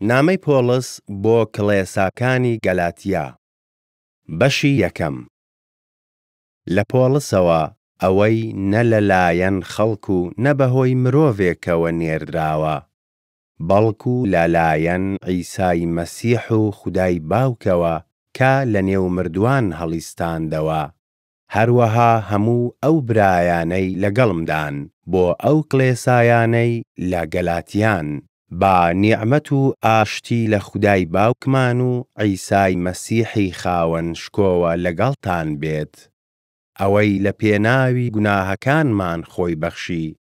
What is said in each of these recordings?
نامەی پۆڵس بۆ کڵێساکانی گەلاتیا، بەشی یەکەم. لە پۆڵسەوە، ئەوەی نە لەلایەن خەڵک و نە بەهۆی مرۆڤێکەوە نێردراوە، بەڵکو لەلایەن عیسای مەسیح و خودای باوکەوە کە لەنێو مردووان هەڵیستاندەوە، هەروەها هەموو ئەو برایانەی لەگەڵمدان، بۆ ئەو کڵێسایانەی لە گەلاتیان: با نیعمەت و ئاشتی لە خودای باوکمان و عیسای مەسیحی خاوەن شکۆوە لەگەڵتان بێت، ئەوەی لە پێناوی گوناهەکانمان خۆی بەخشی،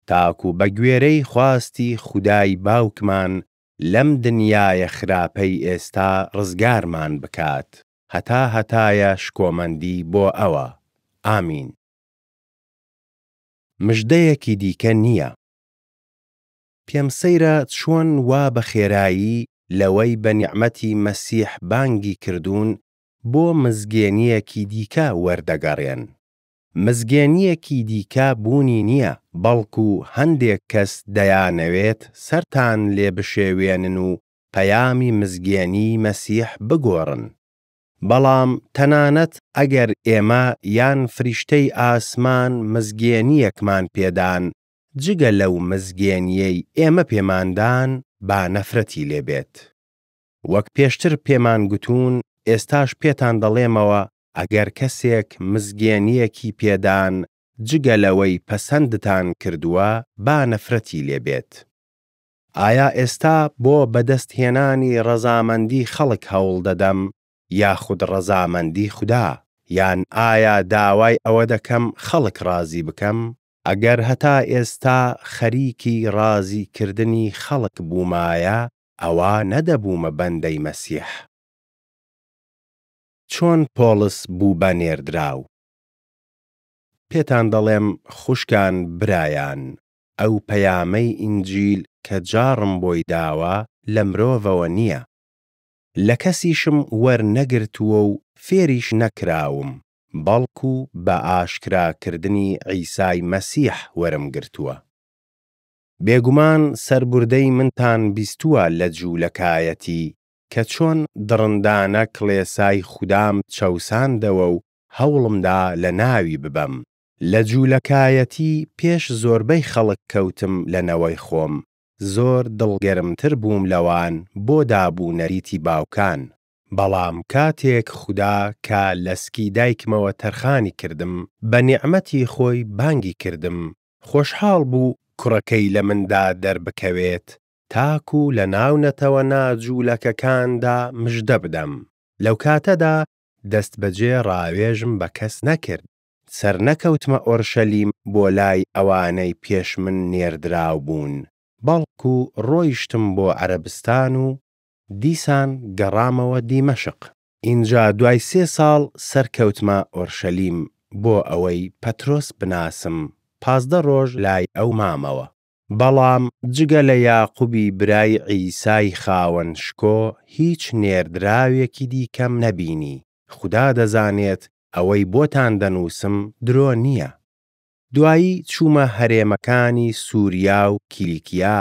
تاکو بەگوێرەی خواستی خودای باوکمان لەم دنیایە خراپەی ئێستا ڕزگارمان بکات. هەتاهەتایە شکۆمەندی بۆ ئەوە. ئامین. مژدەیەکی دیکە نییە. پێم سەیرە چۆن وا بە خێرایی لەوەی بە نیعمەتی مەسیح بانگی کردوون بۆ مزگێنییەکی دیکە وەردەگەڕێن. مزگێنییەکی دیکە بوونی نییە، بەڵکو هەندێک کەس دەیانەوێت سەرتان لێ بشێوێنن و پەیامی مزگێنیی مەسیح بگۆڕن. بەڵام تەنانەت ئەگەر ئێمە یان فریشتەی ئاسمان مزگێنییەکمان پێدان جگە لەو مزگێنییەی ئێمە پێمان دان، با نەفرەتی لێ بێت. وەک پێشتر پێمان گوتوون ئێستاش پێتان دەڵێمەوە: ئەگەر کەسێک مزگێنییەکی پێدان جگە لەوەی پەسەندتان کردووە، با نەفرەتی لێ بێت. ئایا ئێستا بۆ بەدەستهێنانی ڕەزامەندی خەڵک هەوڵ دەدەم یاخود ڕەزامەندی خودا؟ یان ئایا داوای ئەوە دەکەم خەڵک ڕازی بکەم؟ ئەگەر هەتا ئێستا خەریکی ڕازیکردنی خەڵک بوومایە، ئەوا نەدەبوومە بەندەی مەسیح. چۆن پۆڵس بوو بە نێردراو؟ پێتان دەڵێم خوشکان، برایان، ئەو پەیامەی ئینجیل کە جاڕم بۆی داوە لە مرۆڤەوە نییە. لە کەسیشم وەرنەگرتووە و فێریش نەکراوم، بەڵکو بە ئاشکراکردنی عیسای مەسیح وەرمگرتووە. بێگومان سەربوردەی منتان بیستووە لە جولەکایەتی، کە چۆن دڕندانە کڵێسای خودام چەوساندەوە و هەوڵم دا لەناوی ببەم. لە جولەکایەتی پێش زۆربەی خەڵک کەوتم لە نەوەی خۆم، زۆر دڵگەرمتر بووم لەوان بۆ دابونەریتی باوکان. بەڵام کاتێک خودا کە لە سکی دایکمەوە تەرخانی کردم، بە نیعمەتی خۆی بانگی کردم، خۆشحاڵ بوو کوڕەکەی لە مندا دەربکەوێت، تاکو لەناو نەتەوە ناجولەکەکاندا مژدە بدەم. لەو کاتەدا دەستبەجێ ڕاوێژم بە کەس نەکرد، سەرنەکەوتمە ئۆرشەلیم بۆ لای ئەوانەی پێش من نێردراو بوون، بەڵکو ڕۆیشتم بۆ عەرەبستان و دیسان گەڕامەوە دیمەشق. ئینجا دوای سێ ساڵ سەرکەوتمە ئۆرشەلیم، بۆ ئەوەی پەترۆس بناسم، 15 ڕۆژ لای ئەو مامەوە. بەڵام جگە لە یاقوبی برای عیسای خاوەن شکۆ هیچ نێردراوێکی دیکەم نەبینی. خودا دەزانێت ئەوەی بۆتان دەنووسم درۆ نییە. دوایی چوومە هەرێمەکانی سوریا و کیلیکیا،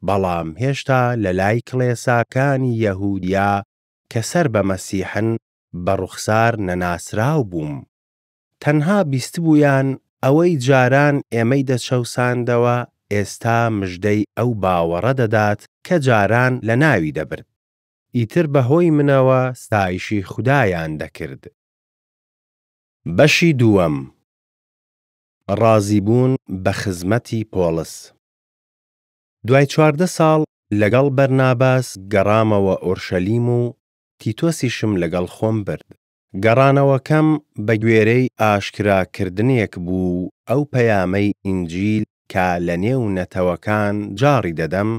بەڵام هێشتا لەلای کڵێساکانی یەهودیا کە سەر بە مەسیحن بە ڕوخسار نەناسراو بووم. تەنها بیستبوویان ئەوەی جاران ئێمەی دەچەوساندەوە ئێستا مژدەی ئەو باوەڕە دەدات کە جاران لەناوی دەبرد. ئیتر بەهۆی منەوە ستایشی خودایان دەکرد. بەشی دووەم. ڕازیبوون بە خزمەتی پۆڵس. دوای 14 ساڵ لەگەڵ بەرناباس گەڕامەوە ئۆرشەلیم و تیتۆسیشم لەگەڵ خۆم برد. گەڕانەوەکەم بەگوێرەی ئاشکراکردنێک بوو و ئەو پەیامەی ئینجیل کە لەنێو نەتەوەکان جاڕی دەدەم،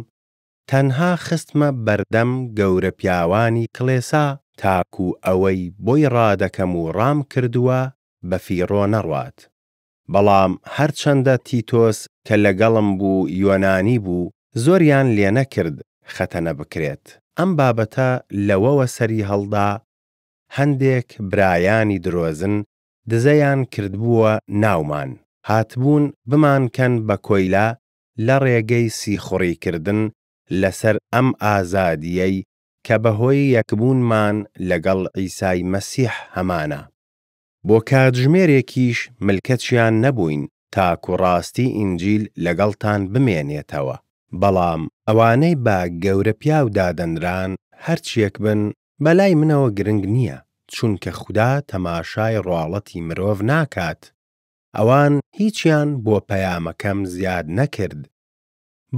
تەنها خستمە بەردەم گەورە پیاوانی کڵێسا، تاکو ئەوەی بۆی ڕادەکەم و ڕامکردووە بەفیڕۆ نەڕوات. بەڵام هەرچەندە تیتۆس کە لەگەڵم بوو یۆنانی بوو، زۆریان لێنەکرد خەتەنە بکرێت. ئەم بابەتە لەوەوە سەریهەڵدا هەندێک برایانی درۆزن دزەیان کردبووە ناومان، هاتبوون بمانکەن بە کۆیلە لە ڕێگەی سیخوڕیکردن لەسەر ئەم ئازادییەی کە بەهۆی یەکبوونمان لەگەڵ عیسای مەسیح هەمانە. بۆ کاتژمێرێکیش ملکەچیان نەبووین، تاکو ڕاستی ئینجیل لەگەڵتان بمێنێتەوە. بەڵام ئەوانەی بە گەورە پیاو دادەنران، هەرچییەک بن، بەلای منەوە گرنگ نییە، چونکە خودا تەماشای ڕواڵەتی مرۆڤ ناکات، ئەوان هیچیان بۆ پەیامەکەم زیاد نەکرد،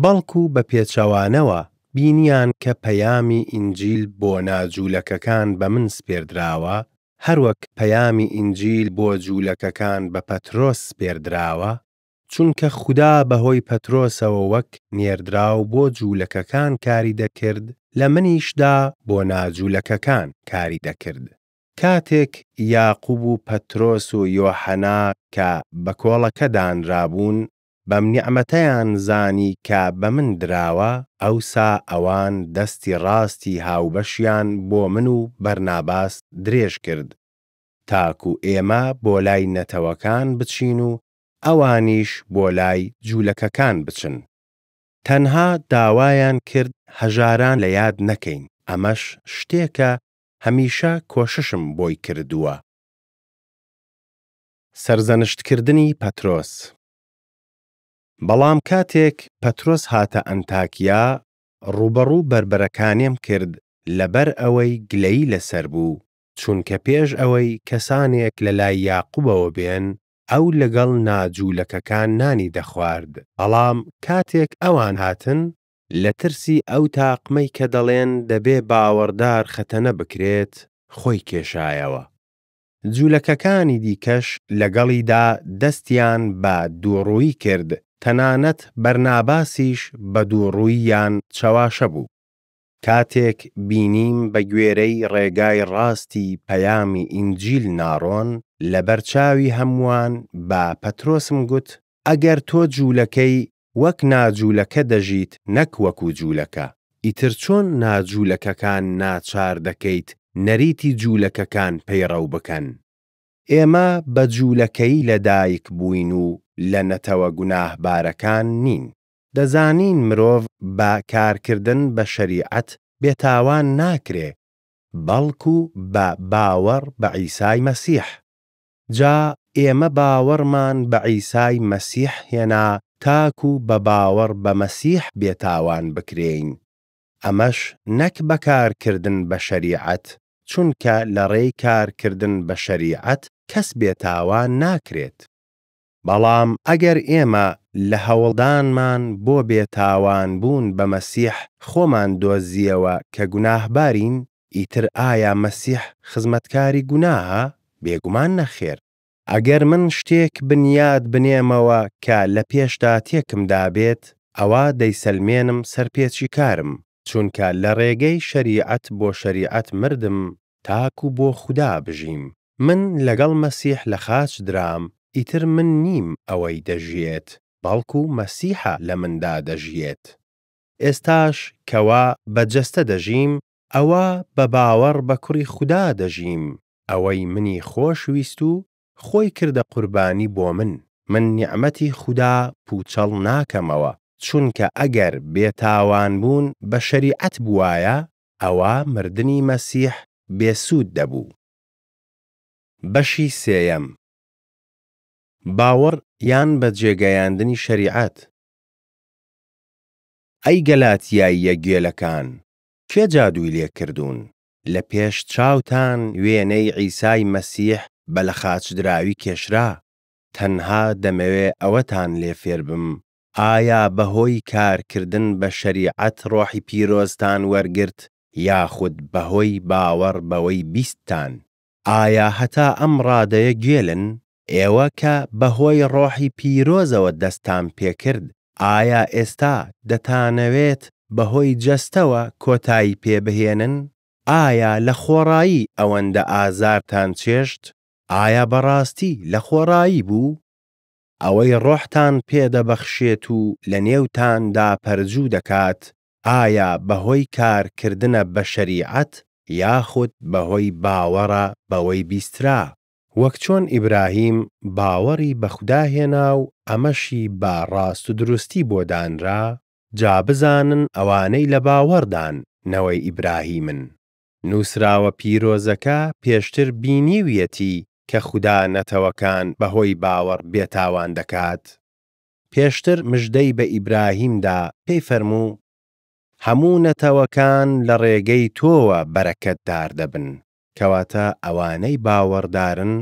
بەڵکو بە پێچەوانەوە بینییان کە پەیامی ئینجیل بۆ ناجولەکەکان بە من سپێردراوە، هەروەک پەیامی ئینجیل بۆ جولەکەکان بە پەترۆس سپێردراوە، چونکە خودا بەهۆی پەترۆسەوە وەک نێردراو بۆ جولەکەکان کاری دەکرد، لە منیشدا بۆ ناجولەکەکان کاری دەکرد. کاتێک یاقوب و پەترۆس و یۆحەنا کە بە کۆڵەکە دانرابوون، بەم نیعمەتەیان زانی کە بە من دراوە، ئەوسا ئەوان دەستی ڕاستی هاوبەشییان بۆ من و بەرناباس درێژکرد، تاکو ئێمە بۆ لای نەتەوەکان بچین و ئەوانیش بۆ لای جولەکەکان بچن. تەنها داوایان کرد هەژاران لەیاد نەکەین، ئەمەش شتێکە هەمیشە کۆششم بۆی کردووە. سەرزەنشتکردنی پەترۆس بەڵام کاتێک پەترۆس هاتە ئەنتاکیا، ڕووبەڕوو بەربەرەکانێم کرد، لەبەر ئەوەی گلەیی لەسەر بوو، چونکە پێش ئەوەی کەسانێک لەلای یاقوبەوە بێن، ئەو لەگەڵ ناجولەکەکان نانی دەخوارد. بەڵام کاتێک ئەوان هاتن، لە ترسی ئەو تاقمەی کە دەڵێن دەبێ باوەڕدار خەتەنە بکرێت، خۆی کێشایەوە. جولەکەکانی دیکەش لەگەڵیدا دەستیان بە دووڕوویی کرد، تەنانەت بەرناباسیش بە دووڕووییان چەواشە بوو. کاتێک بینیم بەگوێرەی ڕێگای ڕاستی پەیامی ئینجیل ناڕۆن، لەبەرچاوی هەمووان بە پەترۆسم گوت: «ئەگەر تۆ جولەکەی، وەک ناجولەکە دەژیت نەک وەکو جولەکە. ئیتر چۆن ناجولەکەکان ناچار دەکەیت نەریتی جولەکەکان پەیڕەو بکەن؟ ئێمە بە جولەکەیی لەدایک بووین و لە نەتەوە گوناهبارەکان نین. دەزانین مرۆڤ بە کارکردن بە شەریعەت بێتاوان ناکرێ، بەڵکو بە باوەڕ بە عیسای مەسیح. جا ئێمە باوەڕمان بە عیسای مەسیح هێنا تاکو بە باوەڕ بە مەسیح بێتاوان بکرێین، ئەمەش نەک بە کارکردن بە شەریعەت، چونکە لە ڕێی کارکردن بە شەریعەت کەس بێتاوان ناکرێت. بەڵام ئەگەر ئێمە لە هەوڵدانمان بۆ بێتاوانبوون بە مەسیح خۆمان دۆزییەوە کە گوناهبارین، ئیتر ئایا مەسیح خزمەتکاری گوناهە؟ بێگومان نەخێر! ئەگەر من شتێک بنیاد بنێمەوە کە لەپێشدا تێکمدابێت، ئەوا دەیسەلمێنم سەرپێچیکارم، چونکە لە ڕێگەی شەریعەت بۆ شەریعەت مردم، تاکو بۆ خودا بژیم. من لەگەڵ مەسیح لە خاچ درام، ئیتر من نیم ئەوەی دەژیێت، بەڵکو مەسیحە لە مندا دەژیێت. ئێستاش کەوا بە جەستە دەژیم، ئەوا بە باوەڕ بە کوڕی خودا دەژیم، ئەوەی منی خۆشویست و خۆی کردە قوربانی بۆ من. من نیعمەتی خودا پووچەڵ ناکەمەوە، چونکە ئەگەر بێتاوانبوون بە شەریعەت بووایە، ئەوا مردنی مەسیح بێ سوود دەبوو. بەشی سێیەم: باوەڕ یان بەجێگەیاندنی شەریعەت؟ ئەی گەلاتیاییە گێلەکان! کێ جادووی لێکردوون؟ لەپێش چاوتان وێنەی عیسای مەسیح بە لەخاچدراوی کێشرا. تەنها دەمەوێ ئەوەتان لێ فێر بم: ئایا بەهۆی کارکردن بە شەریعەت ڕۆحی پیرۆزتان وەرگرت، یاخود بەهۆی باوەڕ بەوەی بیستتان؟ ئایا هەتا ئەم ڕادەیە گێلن؟ ئێوە کە بەهۆی ڕۆحی پیرۆزەوە دەستتان پێکرد، ئایا ئێستا دەتانەوێت بەهۆی جەستەوە کۆتایی پێ بهێنن؟ ئایا لەخۆڕایی ئەوەندە ئازارتان چێژت؟ ئایا بەڕاستی لەخۆڕایی بوو؟ ئەوەی ڕۆحتان پێ دەبەخشێت و لەنێوتاندا پەرجوو دەکات، ئایا بەهۆی کارکردنە بە شەریعەت یاخود بەهۆی باوەڕە بەوەی بیسترا؟ وەک چۆن ئیبراهیم باوەڕی بە خودا هێنا و ئەمەشی بە ڕاستودروستی بۆ دانرا. جا بزانن ئەوانەی لە باوەڕدان نەوەی ئیبراهیمن. نووسراوە پیرۆزەکە پێشتر بینیویەتی کە خودا نەتەوەکان بەهۆی باوەڕ بێتاوان دەکات، پێشتر مژدەی بە ئیبراهیم دا، پێی فەرموو: «هەموو نەتەوەکان لە ڕێگەی تۆوە بەرەکەتدار دەبن.» کەواتە ئەوانەی باوەڕدارن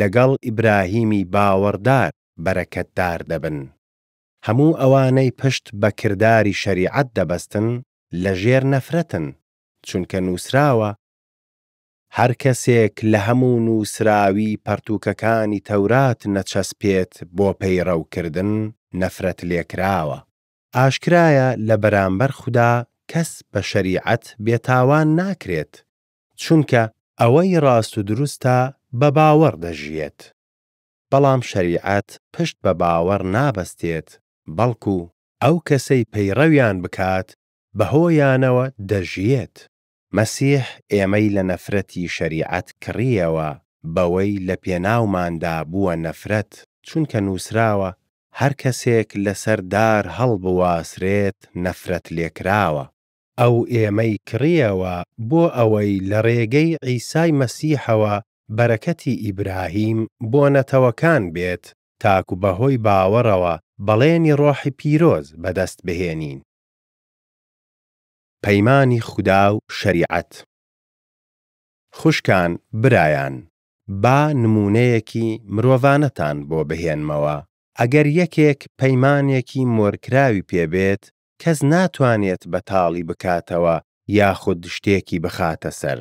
لەگەڵ ئیبراهیمی باوەڕدار بەرەکەتدار دەبن. هەموو ئەوانەی پشت بە کرداری شەریعەت دەبەستن، لەژێر نەفرەتن، چونکە نووسراوە: «هەرکەسێک لە هەموو نووسراوی پەڕتووکەکانی تەورات نەچەسپێت بۆ پەیڕەوکردن، نەفرەت لێکراوە.» ئاشکرایە لە بەرامبەر خودا کەس بە شەریعەت بێتاوان ناکرێت، چونکە «ئەوەی ڕاستودروستە بە باوەڕ دەژیێت.» بەڵام شەریعەت پشت بە باوەڕ نابەستێت، بەڵکو «ئەو کەسەی پەیڕەویان بکات، بەهۆیانەوە دەژیێت.» مەسیح ئێمەی لە نەفرەتی شەریعەت کڕییەوە، بەوەی لە پێناوماندا بووە نەفرەت، چونکە نووسراوە: «هەرکەسێک لەسەر دار هەڵبواسرێت نەفرەت لێکراوە.» ئەو ئێمەی کڕییەوە بۆ ئەوەی لە ڕێگەی عیسای مەسیحەوە بەرەکەتی ئیبراهیم بۆ نەتەوەکان بێت، تاکو بەهۆی باوەڕەوە بەڵێنی ڕۆحی پیرۆز بەدەستبهێنین. پەیمانی خودا و شەریعەت. خوشکان، برایان، با نموونەیەکی مرۆڤانەتان بۆ بهێنمەوە: ئەگەر یەکێک پەیمانێکی مۆرکراوی پێ بێت، کەس ناتوانێت بەتاڵی بکاتەوە یاخود شتێکی بخاتە سەر،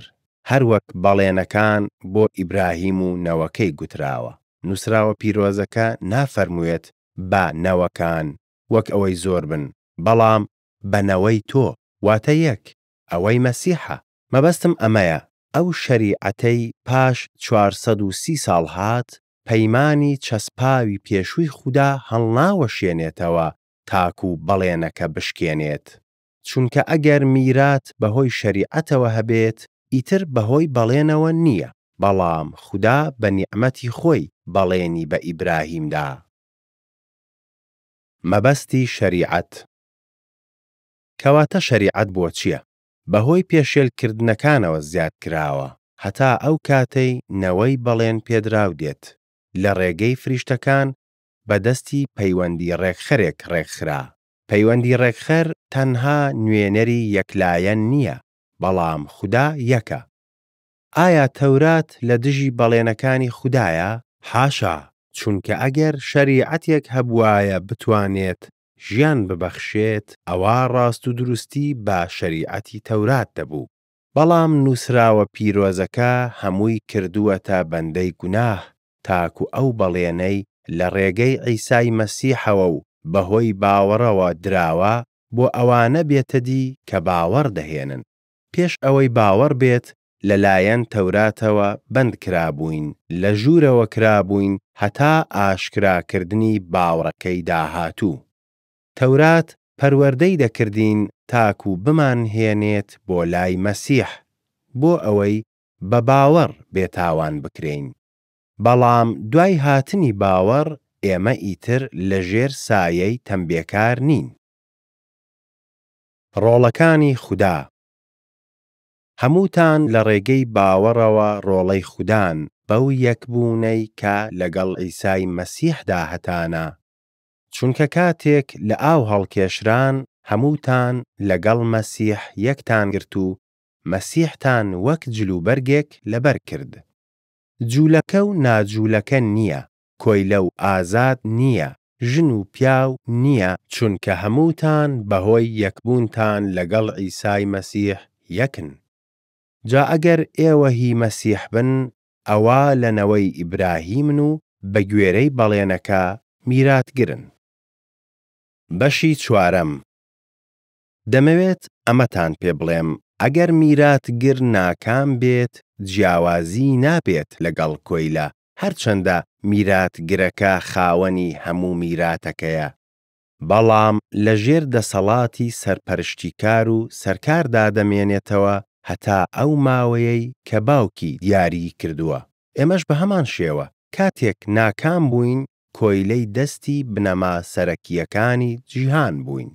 هەروەک بەڵێنەکان بۆ ئیبراهیم و نەوەکەی گوتراوە. نووسراوە پیرۆزەکە نافەرموێت «بە نەوەکان»، وەک ئەوەی زۆر بن، بەڵام «بە نەوەی تۆ»، واتا یەک، ئەوەی مەسیحە. مەبەستم ئەمەیە: ئەو شەریعەتەی پاش 430 ساڵ هات، پەیمانی چەسپاوی پێشووی خودا هەڵناوەشێنێتەوە تاکو بەڵێنەکە بشکێنێت، چونکە ئەگەر میرات بەهۆی شەریعەتەوە هەبێت، ئیتر بەهۆی بەڵێنەوە نییە. بەڵام خودا بە نیعمەتی خۆی بەڵێنی بە ئیبراهیم دا. مەبەستی شەریعەت. کەواتە شەریعەت بۆ چییە؟ بەهۆی پێشێلکردنەکانەوە زیاد کراوە، هەتا ئەو کاتەی نەوەی بەڵێن پێدراو دێت، لە ڕێگەی فریشتەکان بە دەستی پەیوەندی ڕێکخەرێک ڕێکخرا. پەیوەندی ڕێکخەر تەنها نوێنەری یەک لایەن نییە، بەڵام خودا یەکە. ئایا تەورات لە دژی بەڵێنەکانی خودایە؟ حاشا! چونکە ئەگەر شەریعەتێک هەبووایە بتوانێت ژیان ببەخشێت، ئەوا ڕاستودروستی بە شەریعەتی تەورات دەبوو. بەڵام نووسراوە پیرۆزەکە هەمووی کردووەتە بەندەی گوناه، تاکو ئەو بەڵێنەی لە ڕێگەی عیسای مەسیحەوە و بەهۆی باوەڕەوە دراوە، بۆ ئەوانە بێتە دی کە باوەڕ دەهێنن. پێش ئەوەی باوەڕ بێت، لەلایەن تەوراتەوە بەند کرابووین، لە ژوورەوە کرابووین هەتا ئاشکراکردنی باوەڕەکەی داهاتوو. تەورات پەروەردەی دەکردین تاکو بمانهێنێت بۆ لای مەسیح، بۆ ئەوەی بە باوەڕ بێتاوان بکرێین. بەڵام دوای هاتنی باوەڕ، ئێمە ئیتر لەژێر سایەی تەمبێکار نین. ڕۆڵەکانی خودا. هەمووتان لە ڕێگەی باوەڕەوە ڕۆڵەی خودان، بەو یەکبوونەی کە لەگەڵ عیسای مەسیحدا هەتانە، چونکە کاتێک لە ئاو هەڵکێشران، هەمووتان لەگەڵ مەسیح یەکتانگرت و مەسیحتان وەک جلوبەرگێک لەبەرکرد. جولەکە و ناجولەکە نییە، کۆیلە و ئازاد نییە، ژن و پیاو نییە، چونکە هەمووتان بەهۆی یەکبوونتان لەگەڵ عیسای مەسیح یەکن. جا ئەگەر ئێوە هی مەسیح بن، ئەوا لە نەوەی ئیبراهیمن و بەگوێرەی بەڵێنەکە میراتگرن. بەشی چوارەم: دەمەوێت ئەمەتان پێ بڵێم: ئەگەر میراتگر ناکام بێت جیاوازیی نابێت لەگەڵ کۆیلە، هەرچەندە میراتگرەکە خاوەنی هەموو میراتەکەیە، بەڵام لەژێر دەسەڵاتی سەرپەرشتیکار و سەرکاردا دەمێنێتەوە هەتا ئەو ماوەیەی کە باوکی دیاریی کردووە. ئێمەش بە هەمان شێوە، کاتێک ناکام بووین کۆیلەی دەستی بنەما سەرەکییەکانی جیهان بووین.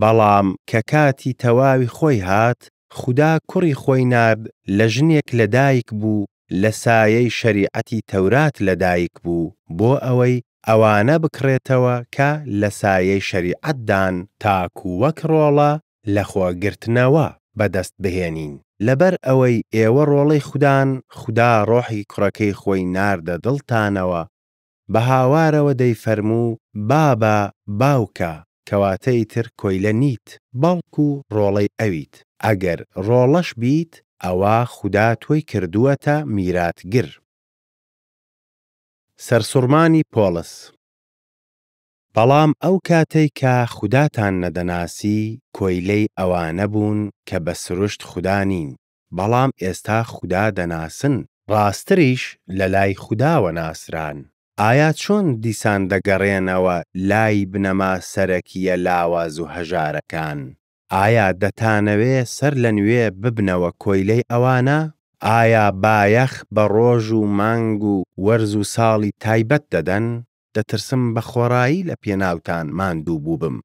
بەڵام کە کاتی تەواوی خۆی هات، خودا کوڕی خۆی نارد، لە ژنێک لەدایک بوو، لە سایەی شەریعەتی تەورات لەدایک بوو، بۆ ئەوەی ئەوانە بکڕێتەوە کە لە سایەی شەریعەتدان، تاکو وەک ڕۆڵە لەخۆگرتنەوە بەدەستبهێنین. لەبەر ئەوەی ئێوە ڕۆڵەی خودان، خودا ڕۆحی کوڕەکەی خۆی ناردە دڵتانەوە، بە هاوارەوە دەیفەرموو: «بابە، باوکە!» کەواتە ئیتر کۆیلە نیت، بەڵکو ڕۆڵەی ئەویت، ئەگەر ڕۆڵەش بیت، ئەوا خودا تۆی کردووەتە میراتگر. سەرسوڕمانی پۆڵس بەڵام ئەو کاتەی کە خوداتان نەدەناسی، کۆیلەی ئەوانە بوون کە بە سروشت خودا نین. بەڵام ئێستا خودا دەناسن، ڕاستریش لەلای خوداوە ناسران. ئایا چۆن دیسان دەگەڕێنەوە لای بنەما سەرەکییە لاواز و هەژارەکان؟ ئایا دەتانەوێ سەرلەنوێ ببنەوە کۆیلەی ئەوانە؟ ئایا بایەخ بە ڕۆژ و مانگ و وەرز و ساڵی تایبەت دەدەن؟ دەترسم بەخۆڕایی لە پێناوتان ماندوو بووبم.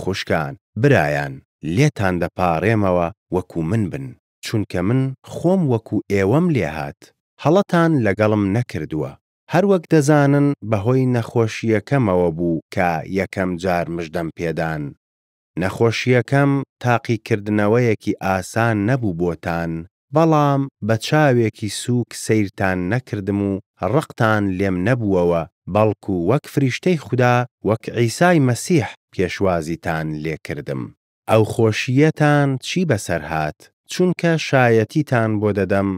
خوشکان، برایان، لێتان دەپاڕێمەوە وەکو من بن، چونکە من خۆم وەکو ئێوەم لێهات. هەڵەتان لەگەڵم نەکردووە. هەروەک دەزانن بەهۆی نەخۆشییەکەمەوە بوو کە یەکەم جار مژدەم پێدان. نەخۆشییەکەم تاقیکردنەوەیەکی ئاسان نەبوو بۆتان، بەڵام بە چاوێکی سووک سەیرتان نەکردم و ڕقتان لێم نەبووەوە، بەڵکو وەک فریشتەی خودا، وەک عیسای مەسیح پێشوازیتان لێکردم. ئەو خۆشییەتان چی بەسەرهات؟ چونکە شایەتیتان بۆ دەدەم،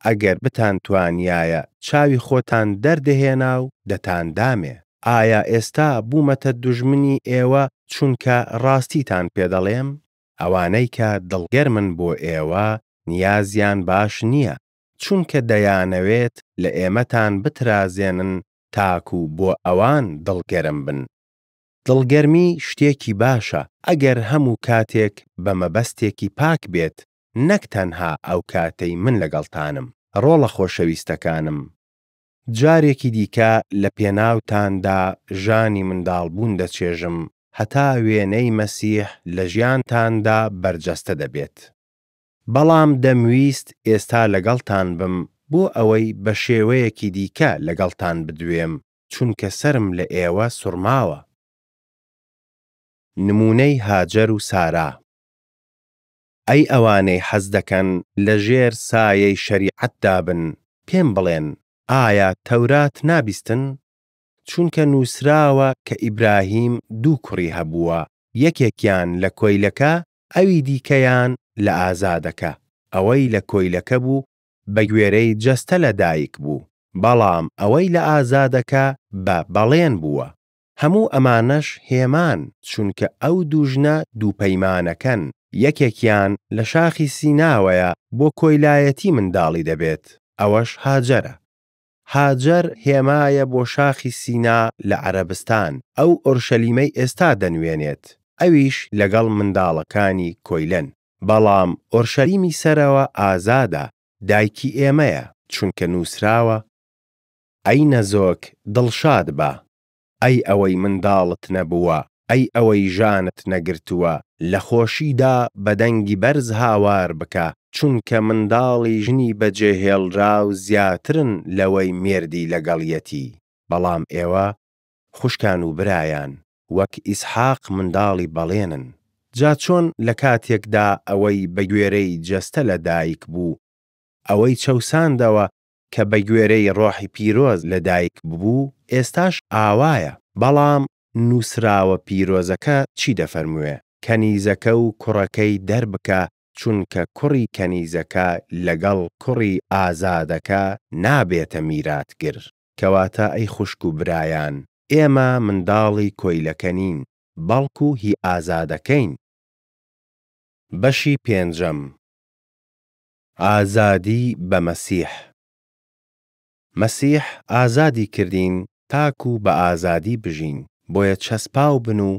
ئەگەر بتانتوانیایە چاوی خۆتان دەردەهێنا و دەتاندامێ. ئایا ئێستا بوومەتە دوژمنی ئێوە، چونکە ڕاستیتان پێ دەڵێم؟ ئەوانەی کە دڵگەرمن بۆ ئێوە نیازیان باش نییە، چونکە دەیانەوێت لە ئێمەتان بترازێنن تاکو بۆ ئەوان دڵگەرم بن. دڵگەرمی شتێکی باشە، ئەگەر هەموو کاتێک بە مەبەستێکی پاک بێت، نەک تەنها ئەو کاتەی من لەگەڵتانم. ڕۆڵە خۆشەویستەکانم، جارێکی دیکە لە پێناوتاندا ژانی منداڵبوون دەچێژم، هەتا وێنەی مەسیح لە ژیانتاندا بەرجەستە دەبێت. بەڵام دەمویست ئێستا لەگەڵتان بم، بۆ ئەوەی بە شێوەیەکی دیکە لەگەڵتان بدوێم، چونکە سەرم لە ئێوە سوڕماوە. نموونەی هاجەر و سارا ئەی ئەوانەی حەز دەکەن لەژێر سایەی شەریعەتدا بن، پێم بڵێن، ئایا تەورات نابیستن؟ چونکە نووسراوە کە ئیبراهیم دوو کوڕی هەبووە، یەکێکیان لە کۆیلەکە، ئەوی دیکەیان لە ئازادەکە. ئەوەی لە کۆیلەکە بوو بەگوێرەی جەستە لەدایک بوو، بەڵام ئەوەی لە ئازادەکە بە بەڵێن بووە. هەموو ئەمانەش هێمان، چونکە ئەو دوو ژنە دوو پەیمانەکەن، یەکێکیان لە شاخی سیناوەیە بۆ کۆیلایەتی منداڵی دەبێت، ئەوەش هاجەرە. هاجەر هێمایە بۆ شاخی سینا لە عەرەبستان، ئەو ئۆرشەلیمەی ئێستا دەنوێنێت، ئەویش لەگەڵ منداڵەکانی کۆیلەن. بەڵام ئۆرشەلیمی سەرەوە ئازادە، دایکی ئێمەیە، چونکە نووسراوە: «ئەی نەزۆک دڵشادبە، ئەی ئەوەی منداڵت نەبووە، ئەی ئەوەی ژانت نەگرتووە، لە خۆشیدا بە دەنگی بەرز هاوار بکە، چونکە منداڵی ژنی بەجێهێڵراو زیاترن لەوەی مێردی لەگەڵیەتی.» بەڵام ئێوە، خوشکان و برایان، وەک ئیسحاق منداڵی بەڵێنن. جا چۆن لە کاتێکدا ئەوەی بەگوێرەی جەستە لەدایک بوو ئەوەی چەوساندەوە کە بەگوێرەی ڕۆحی پیرۆز لەدایک ببوو، ئێستاش ئاوایە. بەڵام نووسراوە پیرۆزەکە چی دەفەرموێ؟ «کەنیزەکە و کوڕەکەی دەربکە، چونکە کوڕی کەنیزەکە لەگەڵ کوڕی ئازادەکە نابێتە میراتگر.» کەواتە ئەی خوشک و برایان، ئێمە منداڵی کۆیلەکە نین، بەڵکو هی ئازادەکەین. بەشی پێنجەم: ئازادی بە مەسیح مەسیح ئازادی کردین تاکو بە ئازادی بژین. بۆیە چەسپاو بن و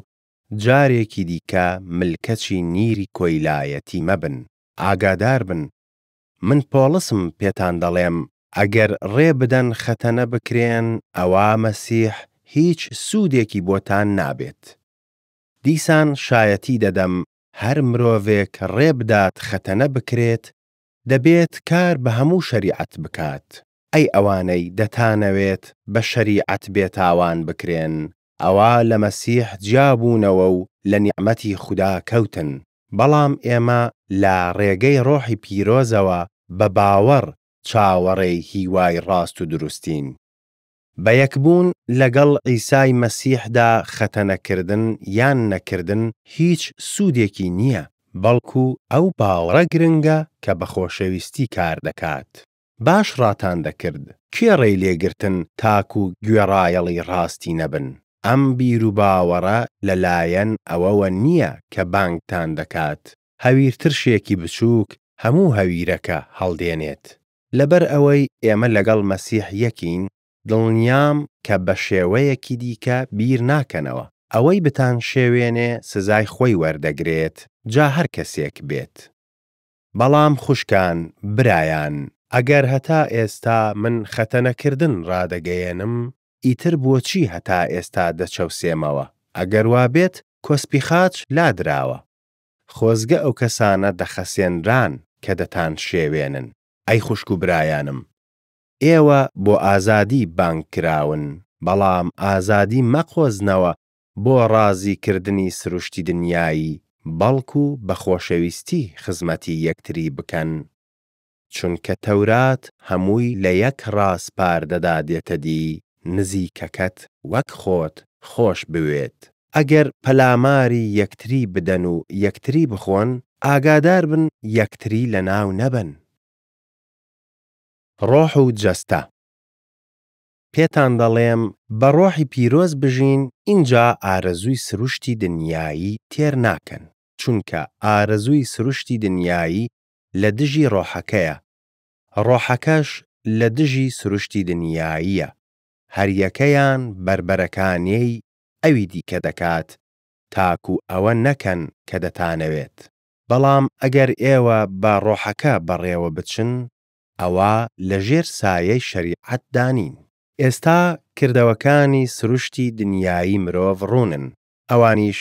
جارێکی دیکە ملکەچی نیری کۆیلایەتی مەبن. ئاگاداربن، من پۆڵسم پێتان دەڵێم: ئەگەر ڕێ بدەن خەتەنە بکرێن ئەوا مەسیح هیچ سوودێکی بۆتان نابێت. دیسان شایەتی دەدەم، هەر مرۆڤێک ڕێ بدات خەتەنە بکرێت، دەبێت کار بە هەموو شەریعەت بکات. ئەی ئەوانەی دەتانەوێت بە شەریعەت بێتاوان بکرێن، ئەوا لە مەسیح جیا بوونەوە و لە نیعمەتی خودا کەوتن. بەڵام ئێمە لە ڕێگەی ڕۆحی پیرۆزەوە بە باوەڕ چاوەڕێی هیوای ڕاستودروستین. بە یەکبوون لەگەڵ عیسای مەسیحدا خەتەنەکردن یان نەکردن هیچ سوودێکی نییە، بەڵکو ئەو باوەڕە گرنگە کە بە خۆشەویستی کار دەکات. باش ڕاتاندەکرد، کێ ڕێی لێ گرتن تاکو گوێڕایەڵی ڕاستی نەبن؟ ئەم بیروباوەڕە لەلایەن ئەوەوە نییە کە بانگتان دەکات. هەویرترشێکی بچووک هەموو هەویرەکە هەڵدێنێت. لەبەر ئەوەی ئێمە لەگەڵ مەسیح یەکین، دڵنیام کە بە شێوەیەکی دیکە بیر ناکەنەوە. ئەوەی بتانشێوێنێ سزای خۆی وەردەگرێت، جا هەرکەسێک بێت. بەڵام خوشکان، برایان، ئەگەر هەتا ئێستا من خەتەنەکردن ڕادەگەیەنم، ئیتر بۆچی هەتا ئێستا دەچەوسێمەوە؟ ئەگەر وابێت، کۆسپی خاچ لادراوە. خۆزگە ئەو کەسانە دەخەسێنران کە دەتانشێوێنن. ئەی خوشک و برایانم، ئێوە بۆ ئازادی بانگکراون، بەڵام ئازادی مەقۆزنەوە بۆ ڕازیکردنی سروشتی دنیایی، بەڵکو بە خۆشەویستی خزمەتی یەکتری بکەن، چونکە تەورات هەمووی لە یەک ڕاسپاردەدا دێتە دی: «نزیکەکەت وەک خۆت خۆشبوێت.» ئەگەر پەلاماری یەکتری بدەن و یەکتری بخۆن، ئاگاداربن یەکتری لەناونەبەن. ڕۆح و جەستە پێتان دەڵێم: بە ڕۆحی پیرۆز بژین، ئینجا ئارەزووی سروشتی دنیایی تێر ناکەن. چونکە ئارەزووی سروشتی دنیایی لە دژی ڕۆحەکەیە، ڕۆحەکەش لە دژی سروشتی دنیاییە، هەریەکەیان بەربەرەکانێی ئەوی دیکە دەکات، تاکو ئەوە نەکەن کە دەتانەوێت. بەڵام ئەگەر ئێوە بە ڕۆحەکە بەڕێوە بچن، ئەوا لەژێر سایەی شەریعەتدا نین. ئێستا کردەوەکانی سروشتی دنیایی مرۆڤ ڕوونن، ئەوانیش: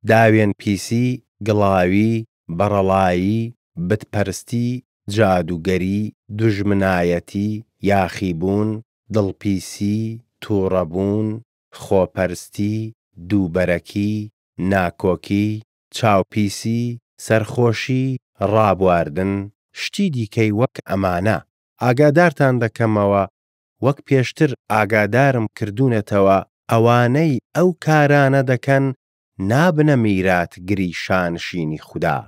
داوێنپیسی، گڵاوی، بەڕەڵایی، بتپەرستی، جادووگەری، دوژمنایەتی، یاخیبوون، دڵپیسی، تووڕەبوون، خۆپەرستی، دووبەرەکی، ناکۆکی، چاوپیسی، سەرخۆشی، ڕابواردن، شتی دیکەی وەک ئەمانە. ئاگادارتان دەکەمەوە، وەک پێشتر ئاگادارم کردوونەتەوە، ئەوانەی ئەو کارانە دەکەن نابنە میراتگری شانشینی خودا.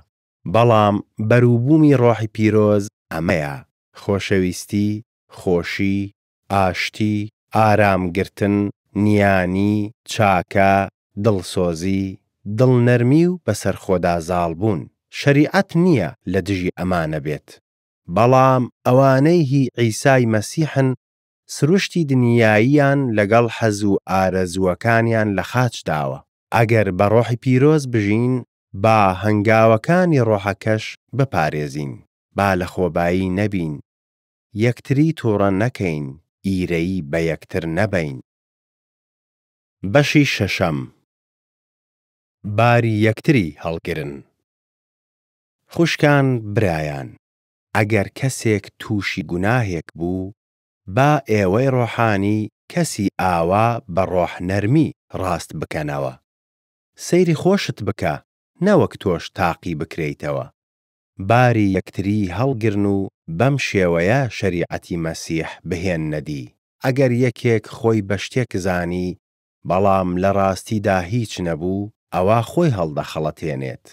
بەڵام بەروبوومی ڕۆحی پیرۆز ئەمەیە: خۆشەویستی، خۆشی، ئاشتی، ئارامگرتن، نیانی، چاکە، دڵسۆزی، دڵنەرمی و بەسەرخۆدا زاڵبوون. شەریعەت نییە لە دژی ئەمانە بێت. بەڵام ئەوانەی هی عیسای مەسیحن سروشتی دنیاییان لەگەڵ حەز و ئارەزووەکانیان لە خاچ داوە. ئەگەر بە ڕۆحی پیرۆز بژین، با هەنگاوەکانی ڕۆحەکەش بپارێزین. با لەخۆبایی نەبین، یەکتری تووڕە نەکەین، ئیرەیی بە یەکتر نەبەین. بەشی شەشەم: باری یەکتری هەڵگرن خوشکان، برایان، ئەگەر کەسێک تووشی گوناهێک بوو، با ئێوەی ڕۆحانی کەسی ئاوا بە ڕۆحنەرمی ڕاست بکەنەوە. سەیری خۆشت بکە، نەوەک تۆش تاقی بکرێیتەوە. باری یەکتری هەڵگرن و بەم شێوەیە شەریعەتی مەسیح بهێننە دی. ئەگەر یەکێک خۆی بە شتێک زانی، بەڵام لە ڕاستیدا هیچ نەبوو، ئەوا خۆی هەڵدەخەڵەتێنێت.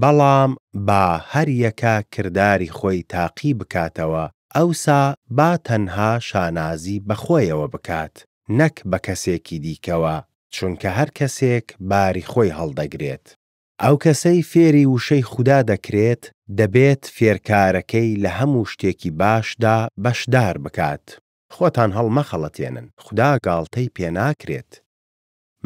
بەڵام با هەریەکە کرداری خۆی تاقی بکاتەوە، ئەوسا با تەنها شانازی بە خۆیەوە بکات، نەک بە کەسێکی دیکەوە، چونکە هەرکەسێک باری خۆی هەڵدەگرێت. ئەو کەسەی فێری وشەی خودا دەکرێت، دەبێت فێرکارەکەی لە هەموو شتێکی باشدا بەشدار بکات. خۆتان هەڵمەخەڵەتێنن، خودا گاڵتەی پێ ناکرێت.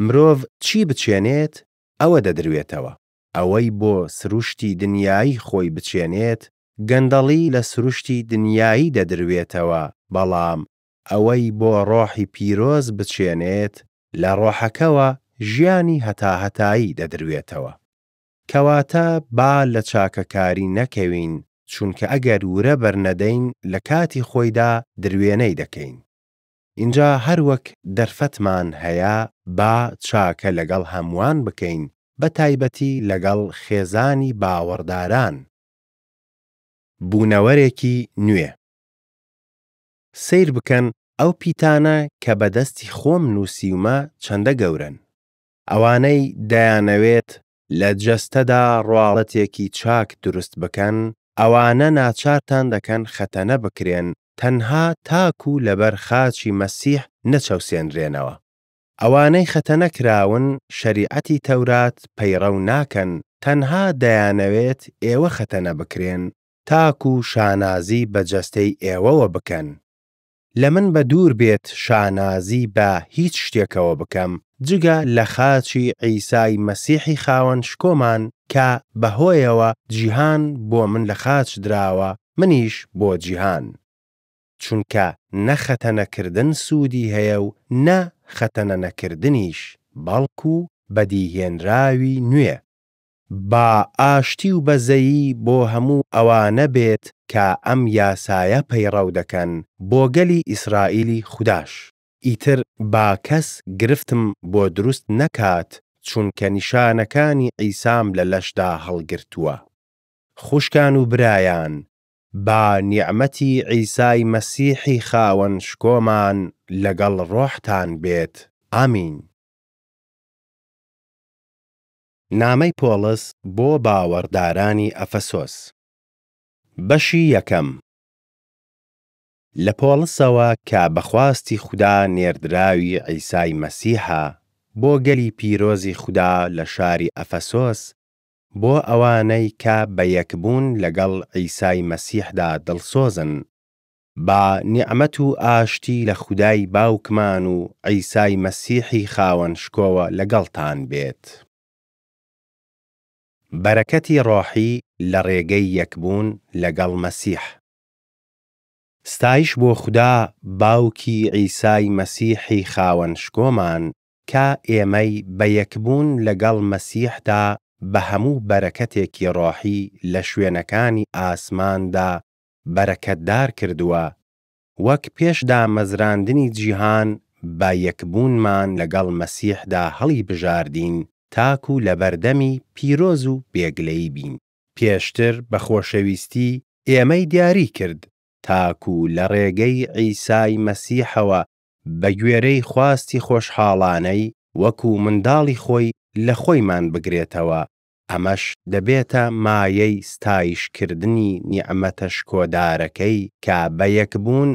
مرۆڤ چی بچێنێت، ئەوە دەدروێتەوە. ئەوەی بۆ سروشتی دنیایی خۆی بچێنێت، گەندەڵی لە سروشتی دنیایی دەدروێتەوە، بەڵام ئەوەی بۆ ڕۆحی پیرۆز بچێنێت، لە ڕۆحەکەوە ژیانی هەتاهەتایی دەدروێتەوە. کەواتە با لە چاکەکاری نەکەوین، چونکە ئەگەر ورە بەرنەدەین لە کاتی خۆیدا دروێنەی دەکەین. ئینجا هەروەک دەرفەتمان هەیە، با چاکە لەگەڵ هەمووان بکەین، بە تایبەتی لەگەڵ خێزانی باوەڕداران. بوونەوەرێکی نوێ سەیر بکەن ئەو پیتانە کە بە دەستی خۆم نووسیومە چەندە گەورەن! ئەوانەی دەیانەوێت لە جەستەدا ڕواڵەتێکی چاک دروستبکەن، ئەوانە ناچارتان دەکەن خەتەنە بکرێن، تەنها تاکو لەبەر خاچی مەسیح نەچەوسێنرێنەوە. ئەوانەی خەتەنە کراون شەریعەتی تەورات پەیڕەو ناکەن، تەنها دەیانەوێت ئێوە خەتەنە بکرێن، تاکو شانازی بە جەستەی ئێوەوە بکەن. لە من بەدوور بێت شانازی بە هیچ شتێکەوە بکەم، جگە لە خاچی عیسای مەسیحی خاوەن شکۆمان، کە بەهۆیەوە جیهان بۆ من لە خاچ دراوە، منیش بۆ جیهان. چونکە نە خەتەنەکردن سوودی هەیە و نە خەتەنەنەکردنیش، بەڵکو بەدیهێنراوی نوێ. با ئاشتی و بەزەیی بۆ هەموو ئەوانە بێت کە ئەم یاسایە پەیڕەو دەکەن، بۆ گەلی ئیسرائیلی خوداش. ئیتر با کەس گرفتم بۆ دروستنەکات، چونکە نیشانەکانی عیسام لە لەشدا هەڵگرتووە. خوشکان و برایان، با نیعمەتی عیسای مەسیحی خاوەن شکۆمان لەگەڵ ڕۆحتان بێت. ئامین. نامەی پۆڵس بۆ باوەڕدارانی ئەفەسۆس. بەشی یەکەم. لە پۆڵسەوە کە بە خواستی خودا نێردراوی عیسای مەسیحە، بۆ گەلی پیرۆزی خودا لە شاری ئەفەسۆس، بۆ ئەوانەی کە بە یەکبوون لەگەڵ عیسای مەسیحدا دڵسۆزن: با نیعمەت و ئاشتی لە خودای باوکمان و عیسای مەسیحی خاوەن شکۆوە لەگەڵتان بێت. بەرەکەتی ڕۆحی لە ڕێگەی یەکبوون لەگەڵ مەسیح. ستایش بۆ خودا، باوکی عیسای مەسیحی خاوەن شکۆمان، کە ئێمەی بە یەکبوون لەگەڵ مەسیحدا بە هەموو بەرەکەتێکی ڕۆحی لە شوێنەکانی ئاسماندا بەرەکەتدار کردووە، وەک پێش دامەزراندنی جیهان بە یەکبوونمان لەگەڵ مەسیحدا هەڵیبژاردین، تاکو لەبەردەمی پیرۆز و بێ گلەیی بین. پێشتر بە خۆشەویستی ئێمەی دیاری کرد، تاکو لە ڕێگەی عیسای مەسیحەوە بەگوێرەی خواستی خۆشحاڵانەی، وەکو منداڵی خۆی لە خۆیمان بگرێتەوە، ئەمەش دەبێتە مایەی ستایشکردنی نیعمەتە شکۆدارەکەی کە بە یەکبوون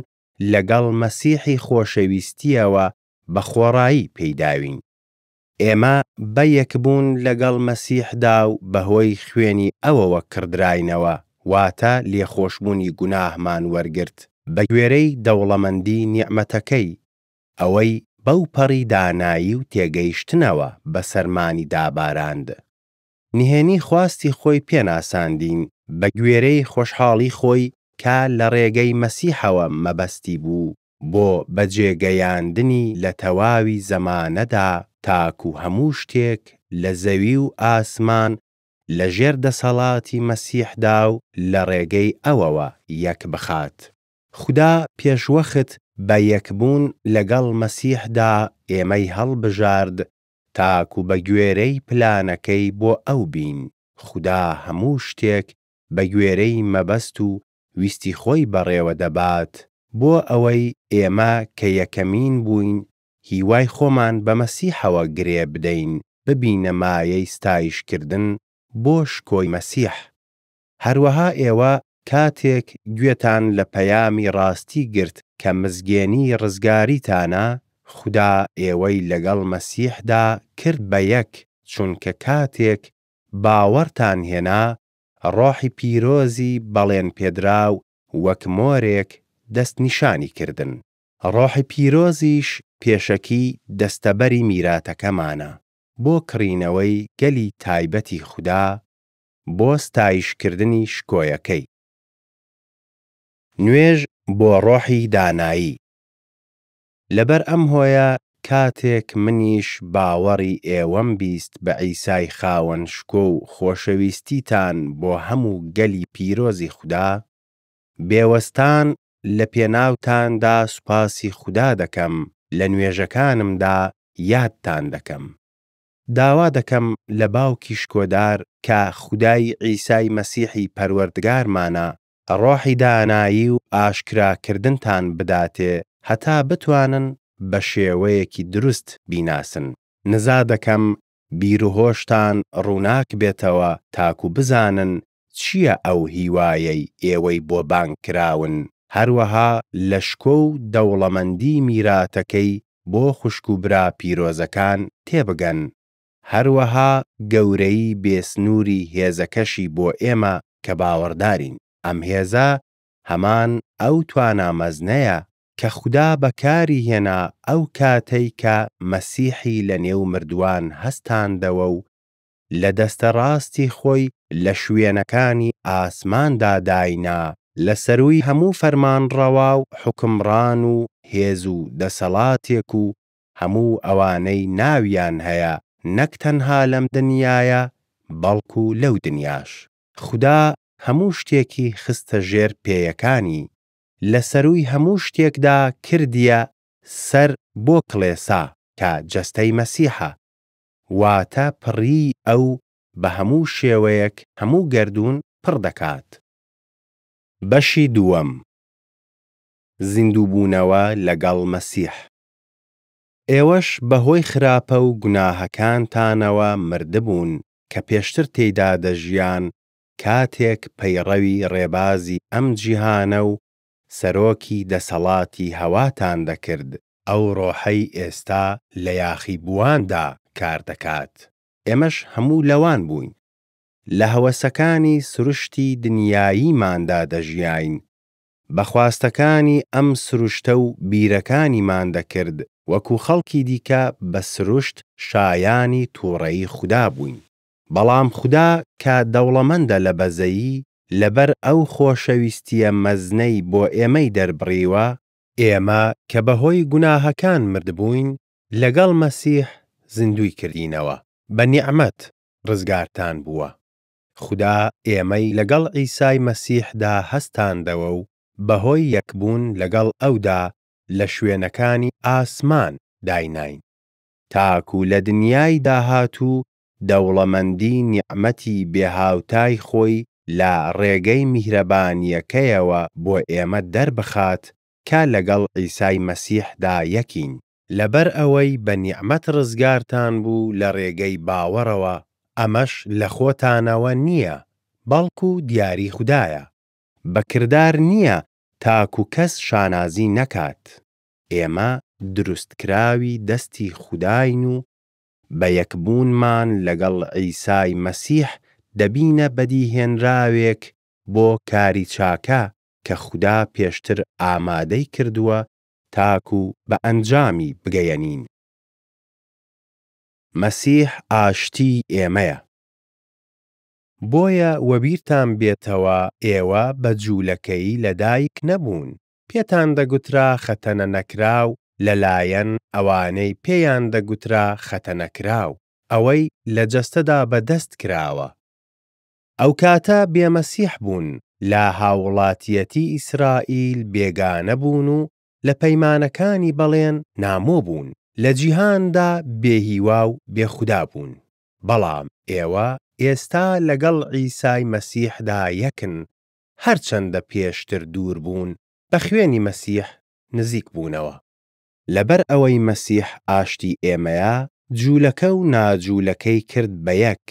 لەگەڵ مەسیحی خۆشەویستیەوە بەخۆڕایی پێیداوین. ئێمە بە یەکبوون لەگەڵ مەسیحدا و بەهۆی خوێنی ئەوەوە کڕدراینەوە، واتا لێخۆشبوونی گوناهمان وەرگرت، بەگوێرەی دەوڵەمەندی نیعمەتەکەی، ئەوەی بەوپەڕی دانایی و تێگەیشتنەوە بەسەرمانیدا باراند. نهێنی خواستی خۆی پێ ناساندین، بەگوێرەی خۆشحاڵی خۆی کە لە ڕێگەی مەسیحەوە مەبەستی بوو، بۆ بەجێگەیاندنی لە تەواوی زەمانەدا، تاکو هەموو شتێک لە زەوی و ئاسمان لەژێر دەسەڵاتی مەسیحدا و لە ڕێگەی ئەوەوە یەکبخات. خودا پێشوەخت بە یەکبوون لەگەڵ مەسیحدا ئێمەی هەڵبژارد تاکو بەگوێرەی پلانەکەی بۆ ئەو بین. خودا هەموو شتێک بەگوێرەی مەبەست و ویستی خۆی بەڕێوە دەبات، بۆ ئەوەی ئێمە کە یەکەمین بووین هیوای خۆمان بە مەسیحەوە گرێ بدەین، ببینە مایەی ستایشکردن بۆ شکۆی مەسیح. هەروەها ئێوە، کاتێک گوێتان لە پەیامی ڕاستی گرت کە مزگێنیی ڕزگاریتانە، خودا ئێوەی لەگەڵ مەسیحدا کرد بە یەک، چونکە کاتێک باوەڕتان هێنا ڕۆحی پیرۆزی بەڵێن پێدراو وەک مۆرێک دەستنیشانی کردن. ڕۆحی پیرۆزیش پێشەکی دەستەبەری میراتەکەمانە، بۆ کڕینەوەی گەلی تایبەتی خودا، بۆ ستایشکردنی شکۆیەکەی. نوێژ بۆ ڕۆحی دانایی. لەبەر ئەم هۆیە کاتێک منیش باوەڕی ئێوەم 20 بە عیسای خاوەن شکۆ و خۆشەویستیتان بۆ هەموو گەلی پیرۆزی خودا، بێ وەستان لە پێناوتاندا سوپاسی خودا دەکەم، لە نوێژەکانمدا یادتان دەکەم. داوا دەکەم لە باوکی شکۆدار، کە خودای عیسای مەسیحی پەروەردگارمانە، ڕۆحی دانایی و ئاشکراکردنتان بداتێ هەتا بتوانن بە شێوەیەکی دروست بیناسن. نزا دەکەم بیر و هۆشتان ڕووناک بێتەوە تاکو بزانن چییە ئەو هیوایەی ئێوەی بۆ بانگکراون، هەروەها لە شکۆ و دەوڵەمەندی میراتەکەی بۆ خوشک و برا پیرۆزەکان تێبگەن، هەروەها گەورەیی بێ سنووری هێزەکەشی بۆ ئێمە کە باوەڕدارین. ئەم هێزە هەمان ئەو توانا مەزنەیە کە خودا بەکاریهێنا ئەو کاتەی کە مەسیحی لەنێو مردووان هەستاندەوە و لە دەستەڕاستی خۆی لە شوێنەکانی ئاسماندا داینا، لە سەرووی هەموو فەرمانڕەوا و حوکومڕان و هێز و دەسەڵاتێک و هەموو ئەوانەی ناویان هەیە، نەک تەنها لەم دنیایە بەڵکو لەو دنیاش. خودا هەموو شتێکی خستە ژێر پێیەکانی، لە سەرووی هەموو شتێکدا کردییە سەر بۆ کڵێسا، کە جەستەی مەسیحە، واتا پڕیی ئەو بە هەموو شێوەیەک هەموو گەردوون پڕ دەکات. بەشی دووەم: زیندووبوونەوە لەگەڵ مەسیح ئێوەش بەهۆی خراپە و گوناهەکانتانەوە مردبوون، کە پێشتر تێیدا دەژیان کاتێک پەیڕەوی ڕێبازی ئەم جیهانە و سەرۆکی دەسەڵاتی هەواتان دەکرد، ئەو ڕۆحەی ئێستا لە یاخیبوواندا کار دەکات. ئێمەش هەموو لەوان بووین، لە هەوەسەکانی سروشتی دنیاییماندا دەژیاین، بە خواستەکانی ئەم سروشتە و بیرەکانیمان دەکرد، وەکو خەڵکی دیکە بە سروشت شایانی تووڕەیی خودا بووین. بەڵام خودا کە دەوڵەمەندە لە بەزەیی، لەبەر ئەو خۆشەویستییە مەزنەی بۆ ئێمەی دەربڕیوە، ئێمە کە بەهۆی گوناهەکان مردبووین، لەگەڵ مەسیح زیندووی کردینەوە. بە نیعمەت ڕزگارتان بووە. خودا ئێمەی لەگەڵ عیسای مەسیحدا هەستاندەوە و بەهۆی یەکبوون لەگەڵ ئەودا لە شوێنەکانی ئاسمان دایناین، تاکو لە دنیای داهاتوو دەوڵەمەندی نیعمەتی بێ هاوتای خۆی لە ڕێگەی میهرەبانییەکەیەوە بۆ ئێمە دەربخات کە لەگەڵ عیسای مەسیحدا یەکین. لەبەر ئەوەی بە نیعمەت ڕزگارتان بوو لە ڕێگەی باوەڕەوە، ئەمەش لە خۆتانەوە نییە، بەڵکو دیاری خودایە. بە کردار نییە، تاکو کەس شانازی نەکات. ئێمە دروستکراوی دەستی خوداین و بە یەکبوونمان لەگەڵ عیسای مەسیح دەبینە بەدیهێنراوێک بۆ کاری چاکە، کە خودا پێشتر ئامادەی کردووە تاکو بە ئەنجامی بگەیەنین. مەسیح ئاشتیی ئێمەیە. بۆیە وەبیرتان بێتەوە ئێوە بە جولەکەیی لەدایک نەبوون، پێتان دەگوترا خەتەنەنەکراو لەلایەن ئەوانەی پێیان دەگوترا خەتەنەکراو، ئەوەی لە جەستەدا بە دەست کراوە. ئەو کاتە بێ مەسیح بوون، لە هاوڵاتییەتی ئیسرائیل بێگانە بوون و لە پەیمانەکانی بەڵێن نامۆ بوون، لە جیهاندا بێ هیوا و بێ خودا بوون. بەڵام ئێوە ئێستا لەگەڵ عیسای مەسیحدا یەکن، هەرچەندە پێشتر دوور بوون، بە خوێنی مەسیح نزیک بوونەوە. لەبەر ئەوەی مەسیح ئاشتی ئێمەیە، جولەکە و ناجولەکەی کرد بە یەک،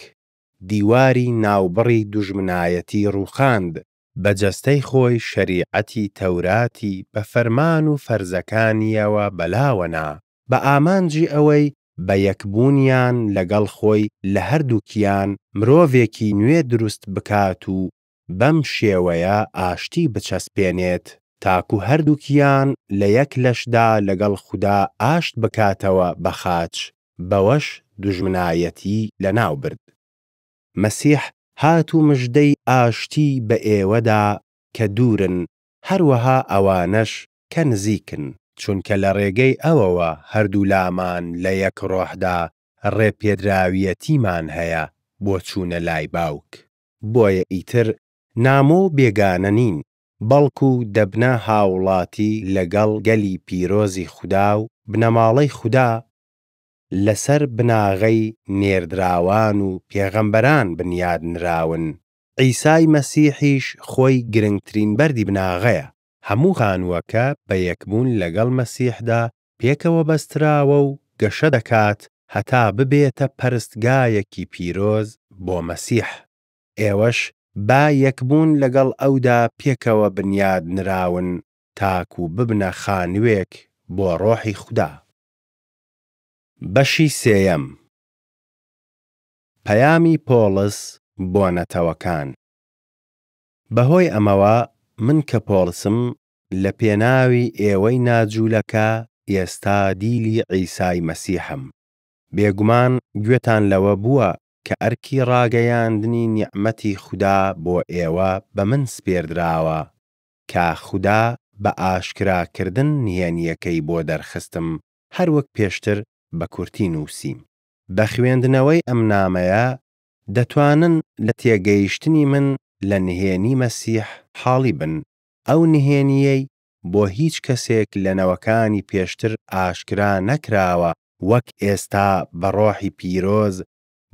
دیواری ناوبڕی دوژمنایەتی ڕووخاند، بە جەستەی خۆی شەریعەتی تەوراتی بە فەرمان و فەرزەکانییەوە بەلاوە نا، بە ئامانجی ئەوەی بە یەکبوونیان لەگەڵ خۆی لە هەردووکیان مرۆڤێکی نوێ دروستبکات و بەم شێوەیە ئاشتی بچەسپێنێت، تاکو هەردووکیان لە یەک لەشدا لەگەڵ خودا ئاشت بکاتەوە بە خاچ، بەوەش دوژمنایەتیی لەناوبرد. مەسیح هات و مژدەی ئاشتیی بە ئێوە دا کە دوورن، هەروەها ئەوانەش کە نزیکن. چونکە لە ڕێگەی ئەوەوە هەردوولامان لە یەک ڕۆحدا ڕێپێدراویێتیمان هەیە بۆ چوونە لای باوک. بۆیە ئیتر نامۆ و بێگانە نین، بەڵکو دەبنە هاوڵاتی لەگەڵ گەلی پیرۆزی خودا و بنەماڵەی خودا، لەسەر بناغەی نێردراوان و پێغەمبەران بنیاد نراون، عیسای مەسیحیش خۆی گرنگترین بەردی بناغەیە. هەموو خانووەکە بە یەکبوون لەگەڵ مەسیحدا پێکەوە بەستراوە و گەشە دەکات هەتا ببێتە پەرستگایەکی پیرۆز بۆ مەسیح. ئێوەش بە یەکبوون لەگەڵ ئەودا پێکەوە بنیاد نراون، تاکو ببنە خانووێک بۆ ڕۆحی خودا. بەشی سێیەم: پەیامی پۆڵس بۆ نەتەوەکان بەهۆی ئەمەوە، من کە پۆڵسم، لە پێناوی ئێوەی ناجولەکە ئێستا دیلی عیسای مەسیحم. بێگومان گوێتان لەوە بووە کە ئەرکی ڕاگەیاندنی نیعمەتی خودا بۆ ئێوە بە من سپێردراوە، کە خودا بە ئاشکراکردن نهێنییەکەی بۆ دەرخستم، هەروەک پێشتر بە کورتی نووسیم. بە خوێندنەوەی ئەم نامەیە، دەتوانن لە تێگەیشتنی من لە نهێنی مەسیح حاڵی بن، ئەو نهێنییەی بۆ هیچ کەسێک لە نەوەکانی پێشتر ئاشکرا نەکراوە وەک ئێستا بە ڕۆحی پیرۆز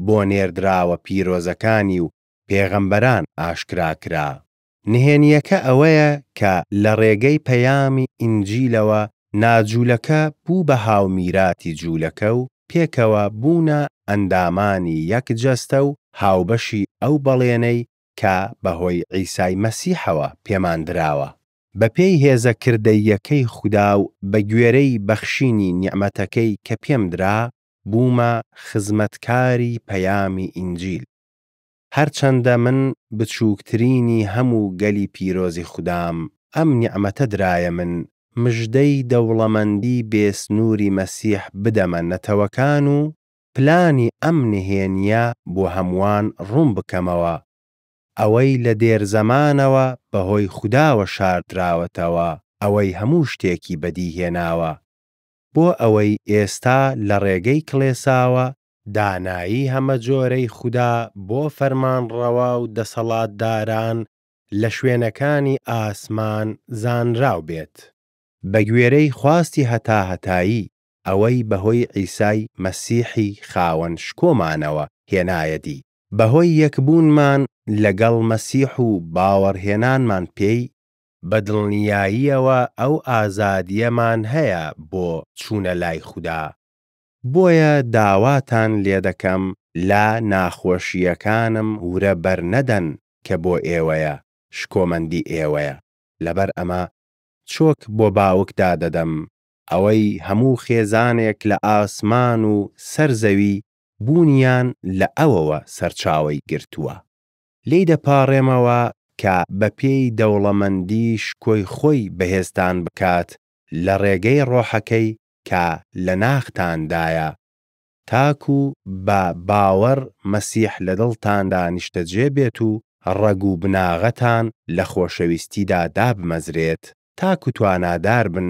بۆ نێردراوە پیرۆزەکانی و پێغەمبەران ئاشکرا کرا. نهێنییەکە ئەوەیە کە لە ڕێگەی پەیامی ئینجیلەوە ناجولەکە بوو بە هاومیراتی جولەکە و پێکەوە بوونە ئەندامانی یەک جەستە و هاوبەشی ئەو بەڵێنەی کە بەهۆی عیسای مەسیحەوە پێمان دراوە. بەپێی هێزە کردەییەکەی خودا و بەگوێرەی بەخشینی نیعمەتەکەی کە پێمدرا، بوومە خزمەتکاری پەیامی ئینجیل. هەرچەندە من بچووکترینی هەموو گەلی پیرۆزی خودام، ئەم نیعمەتە درایە من: مژدەی دەوڵەمەندی بێ سنووری مەسیح بدەمە نەتەوەکان و پلانی ئەم نهێنییە بۆ هەمووان ڕوون بکەمەوە، ئەوەی لە دێرزەمانەوە بەهۆی خوداوە شاردراوەتەوە، ئەوەی هەموو شتێکی بەدیهێناوە، بۆ ئەوەی ئێستا لە ڕێگەی کڵێساوە دانایی هەمەجۆرەی خودا بۆ فەرمانڕەوا و دەسەڵاتداران لە شوێنەکانی ئاسمان زانراو بێت. بەگوێرەی خواستی هەتاهەتایی، ئەوەی بەهۆی عیسای مەسیحی خاوەن شکۆمانەوە هێنایە دی. بەهۆی یەکبوونمان لەگەڵ مەسیح و باوەڕهێنانمان پێی، بە دڵنیاییەوە ئەو ئازادییەمان هەیە بۆ چوونە لای خودا. بۆیە داواتان لێدەکەم لە ناخۆشییەکانم ورە بەرنەدەن کە بۆ ئێوەیە، شکۆمەندی ئێوەیە. لەبەر ئەمە چۆک بۆ باوک دادەدەم، ئەوەی هەموو خێزانێک لە ئاسمان و سەر زەوی بوونیان لە ئەوەوە سەرچاوەی گرتووە. لێی دەپاڕێمەوە کە بەپێی دەوڵەمەندی شکۆی خۆی بەهێزتان بکات لە ڕێگەی ڕۆحەکەی کە لە ناختاندایە، تاکو بە باوەڕ مەسیح لە دڵتاندا نیشتەجێ بێت و ڕەگ و بناغەتان لە خۆشەویستیدا دابمەزرێت، تاکو توانادار بن،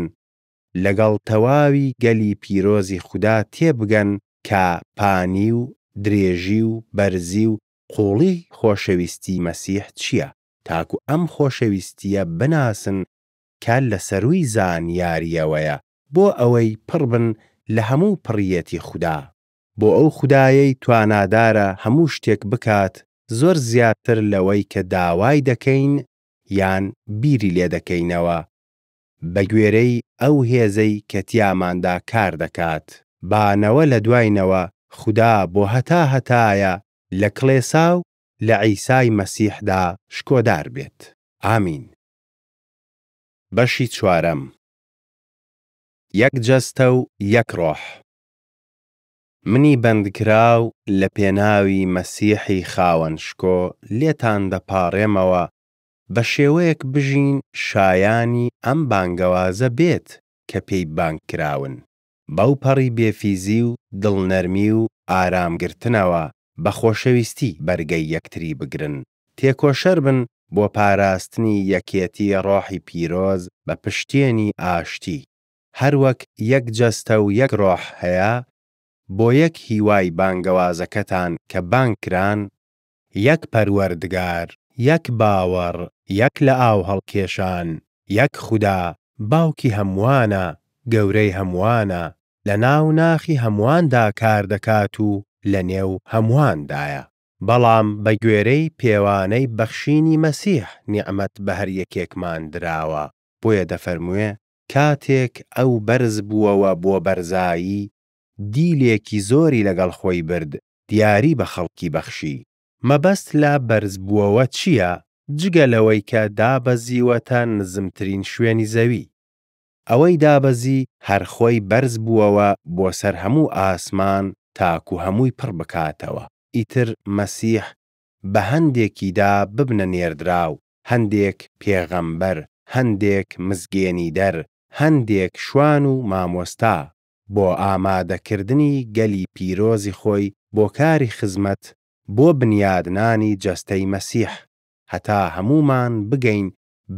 لەگەڵ تەواوی گەلی پیرۆزی خودا تێبگەن کە پانی و درێژی و بەرزی و قووڵی خۆشەویستی مەسیح چییە، تاکو ئەم خۆشەویستییە بناسن کە لە سەرووی زانیارییەوەیە، بۆ ئەوەی پڕبن لە هەموو پڕیێتی خودا. بۆ ئەو خودایەی توانادارە هەموو شتێک بکات زۆر زیاتر لەوەی کە داوای دەکەین یان بیری لێ دەکەینەوە، بەگوێرەی ئەو هێزەی کە تیاماندا کار دەکات. با نەوە لەدوای نەوە خودا بۆ هەتاهەتایە لە کڵێسا و لە عیسای مەسیحدا شکۆدار بێت. ئامین. بەشی چوارەم: یەک جەستە و یەک ڕۆح منی بەندکراو لە پێناوی مەسیحی خاوەن شکۆ لێتان دەپاڕێمەوە بە شێوەیەک بژین شایانی ئەم بانگەوازە بێت کە پێی بانگکراون. بەوپەڕی بێفیزی و دڵنەرمی و ئارامگرتنەوە بە خۆشەویستی بەرگەی یەکتری بگرن. تێکۆشەر بن بۆ پاراستنی یەکێتی ڕۆحی پیرۆز بە پشتێنی ئاشتی. هەروەک یەک جەستە و یەک ڕۆح هەیە، بۆ یەک هیوای بانگەوازەکەتان کە بانگکران، یەک پەروەردگار، یەک باوەڕ، یەک لەئاوهەڵکێشان، یەک خودا، باوکی هەمووانە، گەورەی هەمووانە، لەناو ناخی هەموواندا کار دەکات و لەنێو هەموواندایە. بەڵام بەگوێرەی پێوانەی بەخشینی مەسیح نیعمەت بە هەر یەکێکمان دراوە. بۆیە دەفەرموێ: ﴿کاتێک ئەو بەرزبووەوە بۆ بەرزایی، دیلێکی زۆری لەگەڵ خۆی برد، دیاری بە خەڵکی بەخشی. مەبەست لە «بەرزبووەوە» چییە، جگە لەوەی کە دابەزیوەتە نزمترین شوێنی زەوی؟ ئەوەی دابەزی هەر خۆی بەرزبووەوە بۆ سەر هەموو ئاسمان تاکو هەمووی پڕ بکاتەوە. ئیتر مەسیح بە هەندێکی دا ببنە نێردراو، هەندێک پێغەمبەر، هەندێک مزگێنیدەر، هەندێک شوان و مامۆستا، بۆ ئامادەکردنی گەلی پیرۆزی خۆی بۆ کاری خزمەت، بۆ بنیادنانی جەستەی مەسیح، هەتا هەموومان بگەین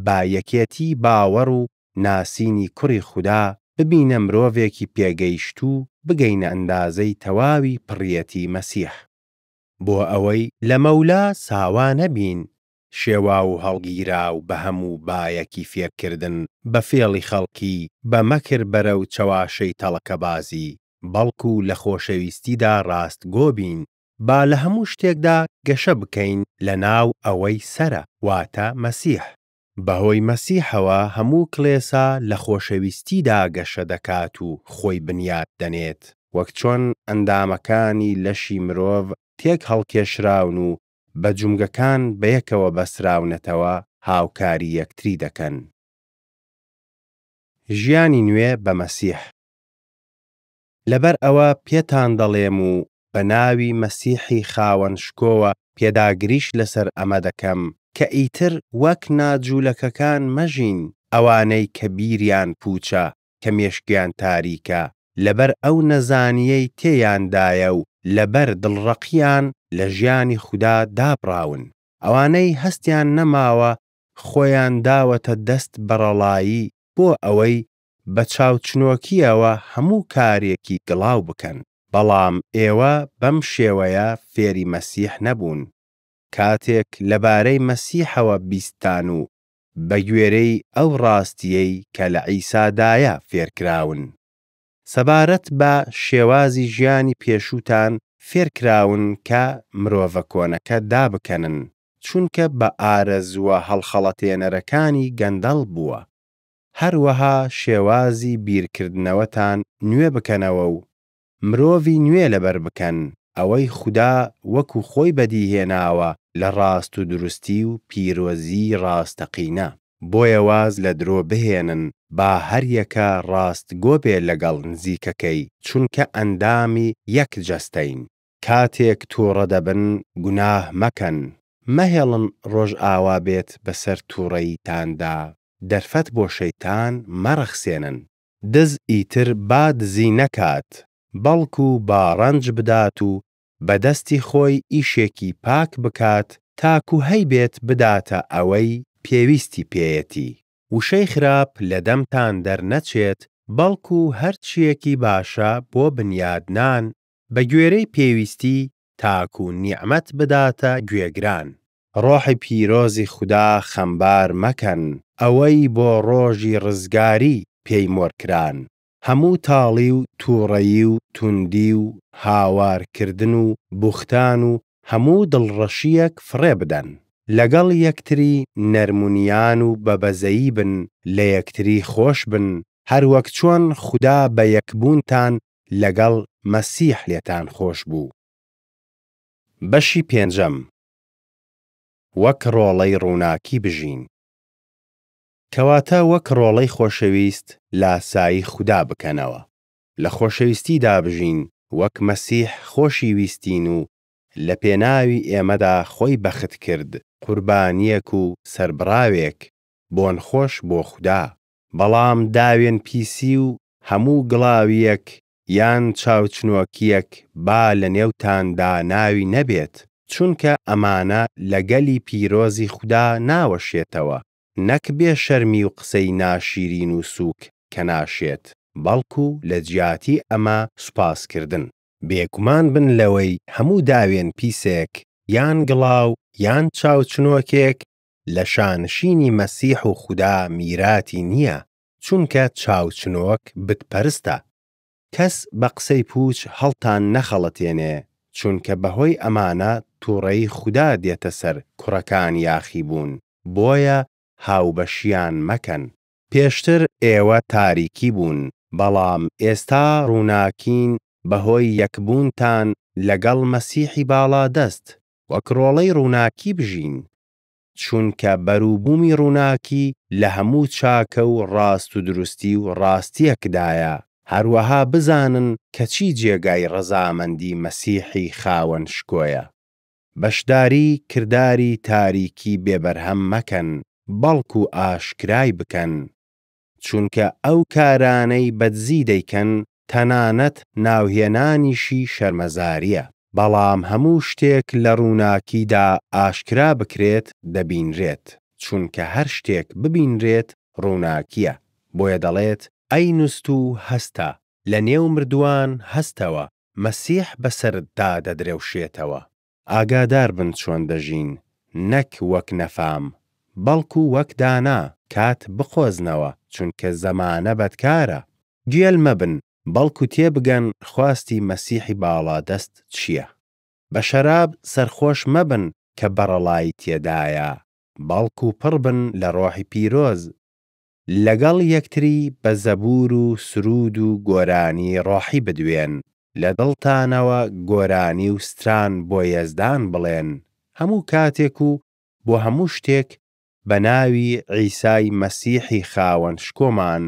بە یەکێتی باوەڕ و ناسینی کوڕی خودا، ببینە مرۆڤێکی پێگەیشتوو، بگەینە ئەندازەی تەواوی پڕیێتی مەسیح. بۆ ئەوەی لەمەولا ساوا نەبین، شێواو و هەڵگیراو بە هەموو بایەکی فێرکردن، بە فێڵی خەڵکی، بە مەکر بەرەو چەواشەی تەڵەکەبازی، بەڵکو لە خۆشەویستیدا ڕاستگۆ بین، با لە هەموو شتێکدا گەشە بکەین لەناو ئەوەی سەرە، واتا مەسیح. بەهۆی مەسیحەوە هەموو کڵێسا لە خۆشەویستیدا گەشە دەکات و خۆی بنیاد دەنێت. وەک چۆن ئەندامەکانی لەشی مرۆڤ تێکهەڵکێشراون و بە جومگەکان بەیەکەوە بەستراونەتەوە، هاوکاری یەکتری دەکەن. ژیانی نوێ بە مەسیح لەبەر ئەوە پێتان دەڵێم و بە ناوی مەسیحی خاوەن شکۆوە پێداگریش لەسەر ئەمە دەکەم، کە ئیتر وەک ناجولەکەکان مەژین، ئەوانەی کە بیریان پووچە، کە مێشکیان تاریکە، لەبەر ئەو نەزانییەی تێیاندایە و لەبەر دڵڕەقییان لە ژیانی خودا دابڕاون. ئەوانەی هەستیان نەماوە خۆیان داوەتە دەست بەڕەڵایی، بۆ ئەوەی بە چاوچنۆکییەوە هەموو کارێکی گڵاو بکەن. بەڵام ئێوە بەم شێوەیە فێری مەسیح نەبوون. کاتێک لەبارەی مەسیحەوە بیستتان و بەگوێرەی ئەو ڕاستییەی کە لە عیسادایە فێرکراون. سەبارەت بە شێوازی ژیانی پێشووتان فێرکراون کە مرۆڤە کۆنەکە دابکەنن، چونکە بە ئارەزووە هەڵخەڵەتێنەرەکانی گەندەڵ بووە. هەروەها شێوازی بیرکردنەوەتان نوێ بکەنەوە و مرۆڤی نوێ لەبەر بکەن، ئەوەی خودا وەکو خۆی بەدییهێناوە لە ڕاستودروستی و پیرۆزیی ڕاستەقینە. بۆیە واز لە درۆ بهێنن، با هەریەکە ڕاستگۆ بێ لەگەڵ نزیکەکەی، چونکە ئەندامی یەک جەستەین. کاتێک تووڕە دەبن گوناه مەکەن. مەهێڵن ڕۆژئاوا بێت بەسەر تووڕەییتاندا، دەرفەت بۆ شەیتان مەڕەخسێنن. دز ئیتر با دزی نەکات، بەڵکو با ڕەنج بدات و بە دەستی خۆی ئیشێکی پاک بکات تاکو هەیبێت بداتە ئەوەی پێویستی پێیەتی. وشەی خراپ لە دەمتان دەرنەچێت، بەڵکو هەرچییەکی باشە بۆ بنیادنان، بەگوێرەی پێویستی، تاکو نیعمەت بداتە گوێگران. ڕۆحی پیرۆزی خودا خەمبار مەکەن، ئەوەی بۆ ڕۆژی ڕزگاری پێی مۆرکران. هەموو تاڵی و تووڕەیی و توندی و هاوارکردن و بوختان و هەموو دڵڕەشییەک فڕێبدەن. لەگەڵ یەکتری نەرمونیان و بە بەزەیی بن، لە یەکتری خۆشبن، هەروەک چۆن خودا بە یەکبوونتان لەگەڵ مەسیح لێتان خۆشبوو. بەشی پێنجەم: وەک ڕۆڵەی ڕووناکی بژین کەواتە وەک ڕۆڵەی خۆشەویست لاسایی خودا بکەنەوە. لە خۆشەویستیدا بژین، وەک مەسیح خۆشیویستین و لە پێناوی ئێمەدا خۆی بەختکرد، قوربانییەک و سەربڕاوێک، بۆنخۆش بۆ خودا. بەڵام داوێنپیسی و هەموو گڵاوییەک یان چاوچنۆکییەک با لەنێوتاندا ناوی نەبێت، چونکە ئەمانە لە گەلی پیرۆزی خودا ناوەشێتەوە، نەک بێ شەرمی و قسەی ناشیرین و سووک کە ناشێت. بەڵکو لە جیاتی ئەمە سوپاسکردن. بێگومان بن لەوەی هەموو داوێنپیسێک یان گڵاو یان چاوچنۆکێک لە شانشینی مەسیح و خودا میراتی نییە، چونکە چاوچنۆک بتپەرستە. کەس بە قسەی پووچ هەڵتاننەخەڵەتێنێ، چونکە بەهۆی ئەمانە تووڕەیی خودا دێتە سەر کوڕەکانی یاخیبوون. بۆیە هاوبەشییان مەکەن. پێشتر ئێوە تاریکی بوون، بەڵام ئێستا ڕووناکین بەهۆی یەکبوونتان لەگەڵ مەسیحی باڵادەست. وەک ڕۆڵەی ڕووناکی بژین، چونکە بەروبوومی ڕووناکی لە هەموو چاکە و ڕاستودروستی و ڕاستییەکدایە، هەروەها بزانن کە چی جێگای ڕەزامەندی مەسیحی خاوەن شکۆیە. بەشداری کرداری تاریکی بێ بەرهەم مەکەن، بەڵکو ئاشکرای بکەن، چونکە ئەو کارانەی بە دزی دەیکەن، تەنانەت ناوهێنانیشی شەرمەزارییە. بەڵام هەموو شتێک لە ڕووناکیدا ئاشکرا بکرێت دەبینرێت، چونکە هەر شتێک ببینرێت ڕووناکییە. بۆیە دەڵێت: «ئەی نوستوو هەستە، لەنێو مردووان هەستەوە، مەسیح بەسەرتدا دەدرەوشێتەوە.» ئاگاداربن چۆن دەژین، نەک وەک نەفام، بەڵکو وەک دانا. کات بقۆزنەوە، چونکە زەمانە بەدکارە. گێل مەبن، بەڵکو تێبگەن خواستی مەسیحی باڵادەست چییە. بە شەراب سەرخۆش مەبن کە بەڕەڵایی تێدایە، بەڵکو پڕبن لە ڕۆحی پیرۆز، لەگەڵ یەکتری بە زەبوور و سروود و گۆرانی ڕۆحی بدوێن، لە دڵتانەوە گۆرانی و ستران بۆ یەزدان بڵێن، هەموو کاتێک و بۆ هەموو شتێک بە ناوی عیسای مەسیحی خاوەن شکۆمان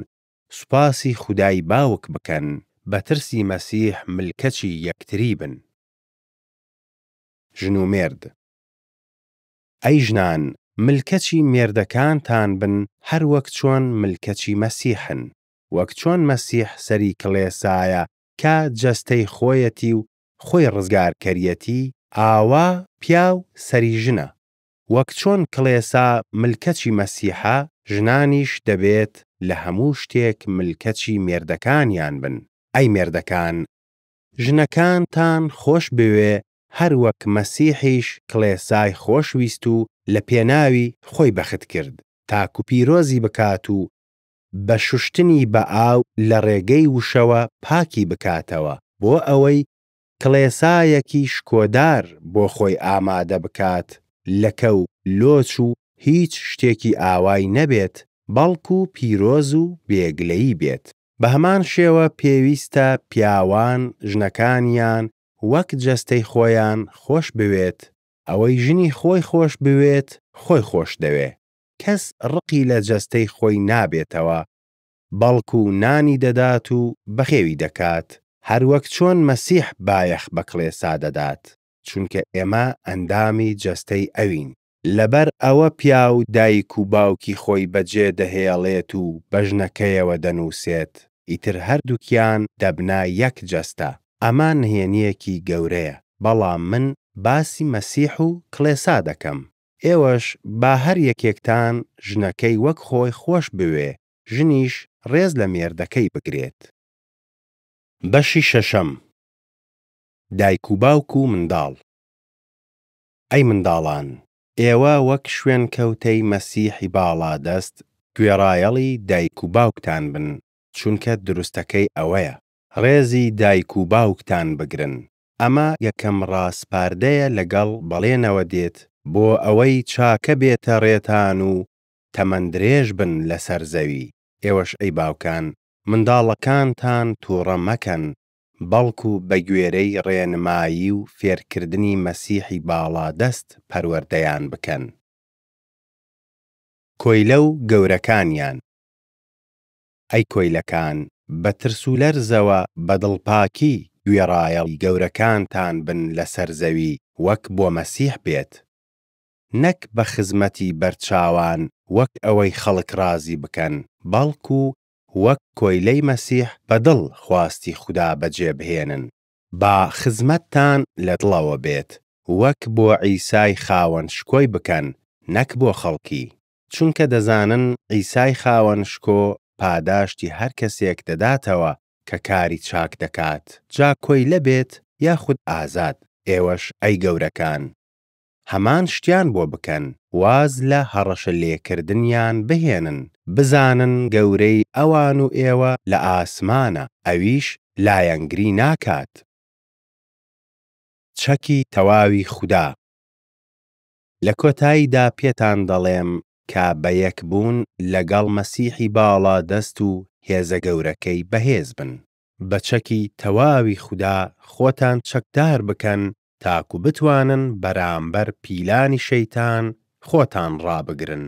سوپاسی خودای باوک بکەن. بە ترسی مەسیح ملکەچی یەکتری بن. ژن و مێرد ئەی ژنان، ملکەچی مێردەکانتان بن هەروەک چۆن ملکەچی مەسیحن. وەک چۆن مەسیح سەری کڵێسایە کە جەستەی خۆیەتی و خۆی ڕزگارکەریەتی، ئاوا پیاو سەری ژنە. وەک چۆن کڵێسا ملکەچی مەسیحە، ژنانیش دەبێت لە هەموو شتێک ملکەچی مێردەکانیان بن. ئەی مێردەکان، ژنەکانتان خۆشبوێ هەروەک مەسیحیش کڵێسای خۆشویست و لە پێناوی خۆی بەختکرد، تاکو پیرۆزی بکات و بە شوشتنی بە ئاو لە ڕێگەی وشەوە پاکی بکاتەوە، بۆ ئەوەی کڵێسایەکی شکۆدار بۆ خۆی ئامادە بکات، لەکە و لۆچ و هیچ شتێکی ئاوای نەبێت، بەڵکو پیرۆز و بێ گلەیی بێت. بە هەمان شێوە پێویستە پیاوان ژنەکانیان وەک جەستەی خۆیان خۆشبوێت، ئەوەی ژنی خۆی خۆشبوێت خۆی خۆشدەوێ. کەس ڕقی لە جەستەی خۆی نابێتەوە، بەڵکو نانی دەدات و بەخێوی دەکات، هەروەک چۆن مەسیح بایەخ بە کڵێسا دەدات، چونکە ئێمە ئەندامی جەستەی ئەوین. لەبەر ئەوە پیاو دایک و باوکی خۆی بەجێدەهێڵێت و بە ژنەکەیەوە دەنووسێت، ئیتر هەردووکیان دەبنە یەک جەستە. ئەمە نهێنییەکی گەورەیە، بەڵام من باسی مەسیح و کڵێسا دەکەم. ئێوەش با هەر یەکێکتان ژنەکەی وەک خۆی خۆشبوێ، ژنیش ڕێز لە مێردەکەی بگرێت. بەشی شەشەم: دایک و باوک و منداڵ ئەی منداڵان، ئێوە وەک شوێنکەوتەی مەسیحی باڵادەست گوێڕایەڵی دایک و باوکتان بن، چونکە دروستەکەی ئەوەیە. ڕێزی دایک و باوکتان بگرن. ئەمە یەکەم ڕاسپاردەیە لەگەڵ بەڵێنەوە دێت: بۆ ئەوەی چاکە بێتە ڕێتان و تەمەن درێژ بن لەسەر زەوی. ئێوەش ئەی باوکان، منداڵەکانتان تووڕە مەکەن، بەڵکو بەگوێرەی ڕێنمایی و فێرکردنی مەسیحی باڵادەست پەروەردەیان بکەن. کۆیلە و گەورەکانیان ئەی کۆیلەکان، بە ترس و لەرزەوە بە دڵپاکی گوێڕایەڵی گەورەکانتان بن لەسەر زەوی، وەک بۆ مەسیح بێت. نەک بە خزمەتی بەرچاوان وەک ئەوەی خەڵک ڕازی بکەن، بەڵکو وەک کۆیلەی مەسیح بە دڵ خواستی خودا بەجێبهێنن. با خزمەتتان لە دڵەوە بێت، وەک بۆ عیسای خاوەن شکۆی بکەن نەک بۆ خەڵکی، چونکە دەزانن عیسای خاوەن شکۆ پاداشتی هەرکەسێک دەداتەوە کە کاری چاک دەکات، جا کۆیلە بێت یاخود ئازاد. ئێوەش ئەی گەورەکان، هەمان شتیان بۆ بکەن، واز لە هەڕەشە لێکردنیان بهێنن، بزانن گەورەی ئەوان و ئێوە لە ئاسمانە، ئەویش لایەنگری ناکات. چەکی تەواوی خودا. لە کۆتاییدا پێتان دەڵێم کە بە یەکبوون لەگەڵ مەسیحی باڵادەست و هێزە گەورەکەی بەهێزبن. بە چەکی تەواوی خودا خۆتان چەکدار بکەن، تاکو بتوانن بەرامبەر پیلانی شەیتان خۆتان ڕابگرن.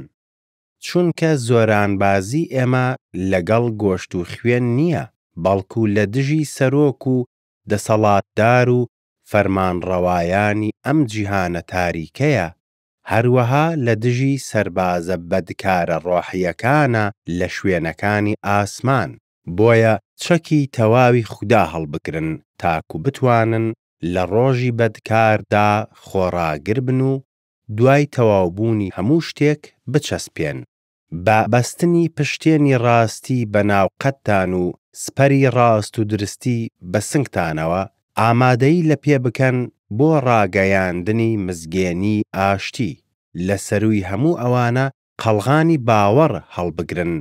چونکە زۆرانبازی ئێمە لەگەڵ گۆشت و خوێن نییە، بەڵکو لە دژی سەرۆک و دەسەڵاتدار و فەرمانڕەوایانی ئەم جیهانە تاریکەیە، هەروەها لە دژی سەربازە بەدکارە ڕۆحییەکانە لە شوێنەکانی ئاسمان. بۆیە چەکی تەواوی خودا هەڵبگرن، تاکو بتوانن لە ڕۆژی بەدکاردا خۆڕاگر بن و دوای تەواوبوونی هەموو شتێک بچەسپێن. بە بەستنی پشتێنی ڕاستی بە ناوقەدتان و سپەری ڕاستودروستی بە سنگتانەوە، ئامادەیی لەپێ بکەن بۆ ڕاگەیاندنی مزگێنیی ئاشتی. لە سەرووی هەموو ئەوانە قەڵغانی باوەڕ هەڵبگرن،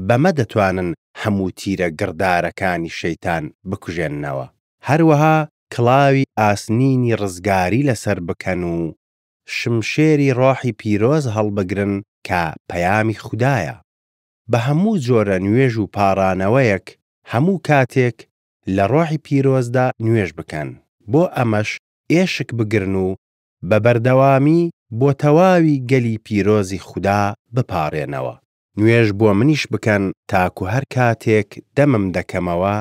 بەمە دەتوانن هەموو تیرە گڕدارەکانی شەیتان بکوژێننەوە. هەروەها کڵاوی ئاسنینی ڕزگاری لەسەر بکەن و شمشێری ڕۆحی پیرۆز هەڵبگرن کە پەیامی خودایە. بە هەموو جۆرە نوێژ و پاڕانەوەیەک، هەموو کاتێک لە ڕۆحی پیرۆزدا نوێژ بکەن. بۆ ئەمەش ئێشک بگرن و بە بەردەوامی بۆ تەواوی گەلی پیرۆزی خودا بپاڕێنەوە. نوێژ بۆ منیش بکەن تاکو هەر کاتێک دەمم دەکەمەوە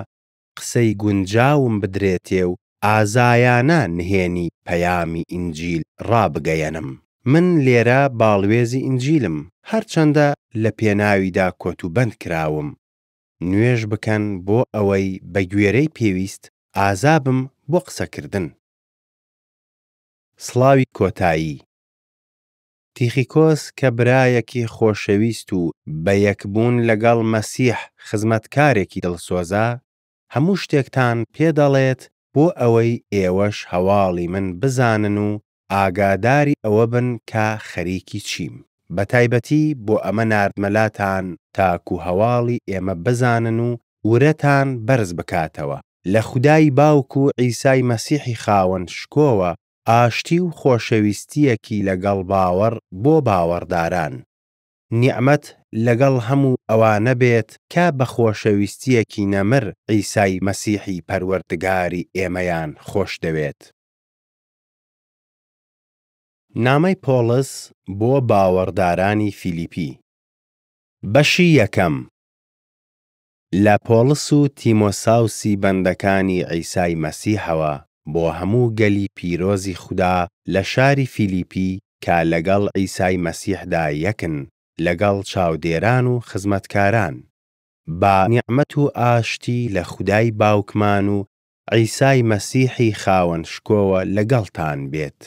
قسەی گونجاوم بدرێتێ و ئازایانە نهێنی پەیامی ئینجیل ڕابگەیەنم. من لێرە باڵوێزی ئینجیلم، هەرچەندە لە پێناویدا کۆت و بەند کراوم. نوێژ بکەن بۆ ئەوەی بەگوێرەی پێویست ئازابم بۆ قسەکردن. سڵاوی کۆتایی. تیخیکۆس کە برایەکی خۆشەویست و بە یەکبوون لەگەڵ مەسیح خزمەتکارێکی دڵسۆزە، هەموو شتێکتان پێ دەڵێت بۆ ئەوەی ئێوەش هەواڵی من بزانن و ئاگاداری ئەوە بن کە خەریکی چیم. بە تایبەتی بۆ ئەمە ناردمە لاتان، تاکو هەواڵی ئێمە بزانن و ورەتان بەرز بکاتەوە. لە خودای باوک و عیسای مەسیحی خاوەن شکۆوە، ئاشتی و خۆشەویستییەکی لەگەڵ باوەڕ بۆ باوەڕداران. نیعمەت لەگەڵ هەموو ئەوانە بێت کە بە خۆشەویستییەکی نەمر عیسای مەسیحی پەروەردگاری ئێمەیان خۆشدەوێت. نامەی پۆڵس بۆ باوەڕدارانی فیلیپی. بەشی یەکەم. لە پۆڵس و تیمۆساوسی بەندەکانی عیسای مەسیحەوە، بۆ هەموو گەلی پیرۆزی خودا لە شاری فیلیپی کە لەگەڵ عیسای مەسیحدا یەکن، لەگەڵ چاودێران و خزمەتکاران: با نیعمەت و ئاشتی لە خودای باوکمان و عیسای مەسیحی خاوەن شکۆوە لەگەڵتان بێت.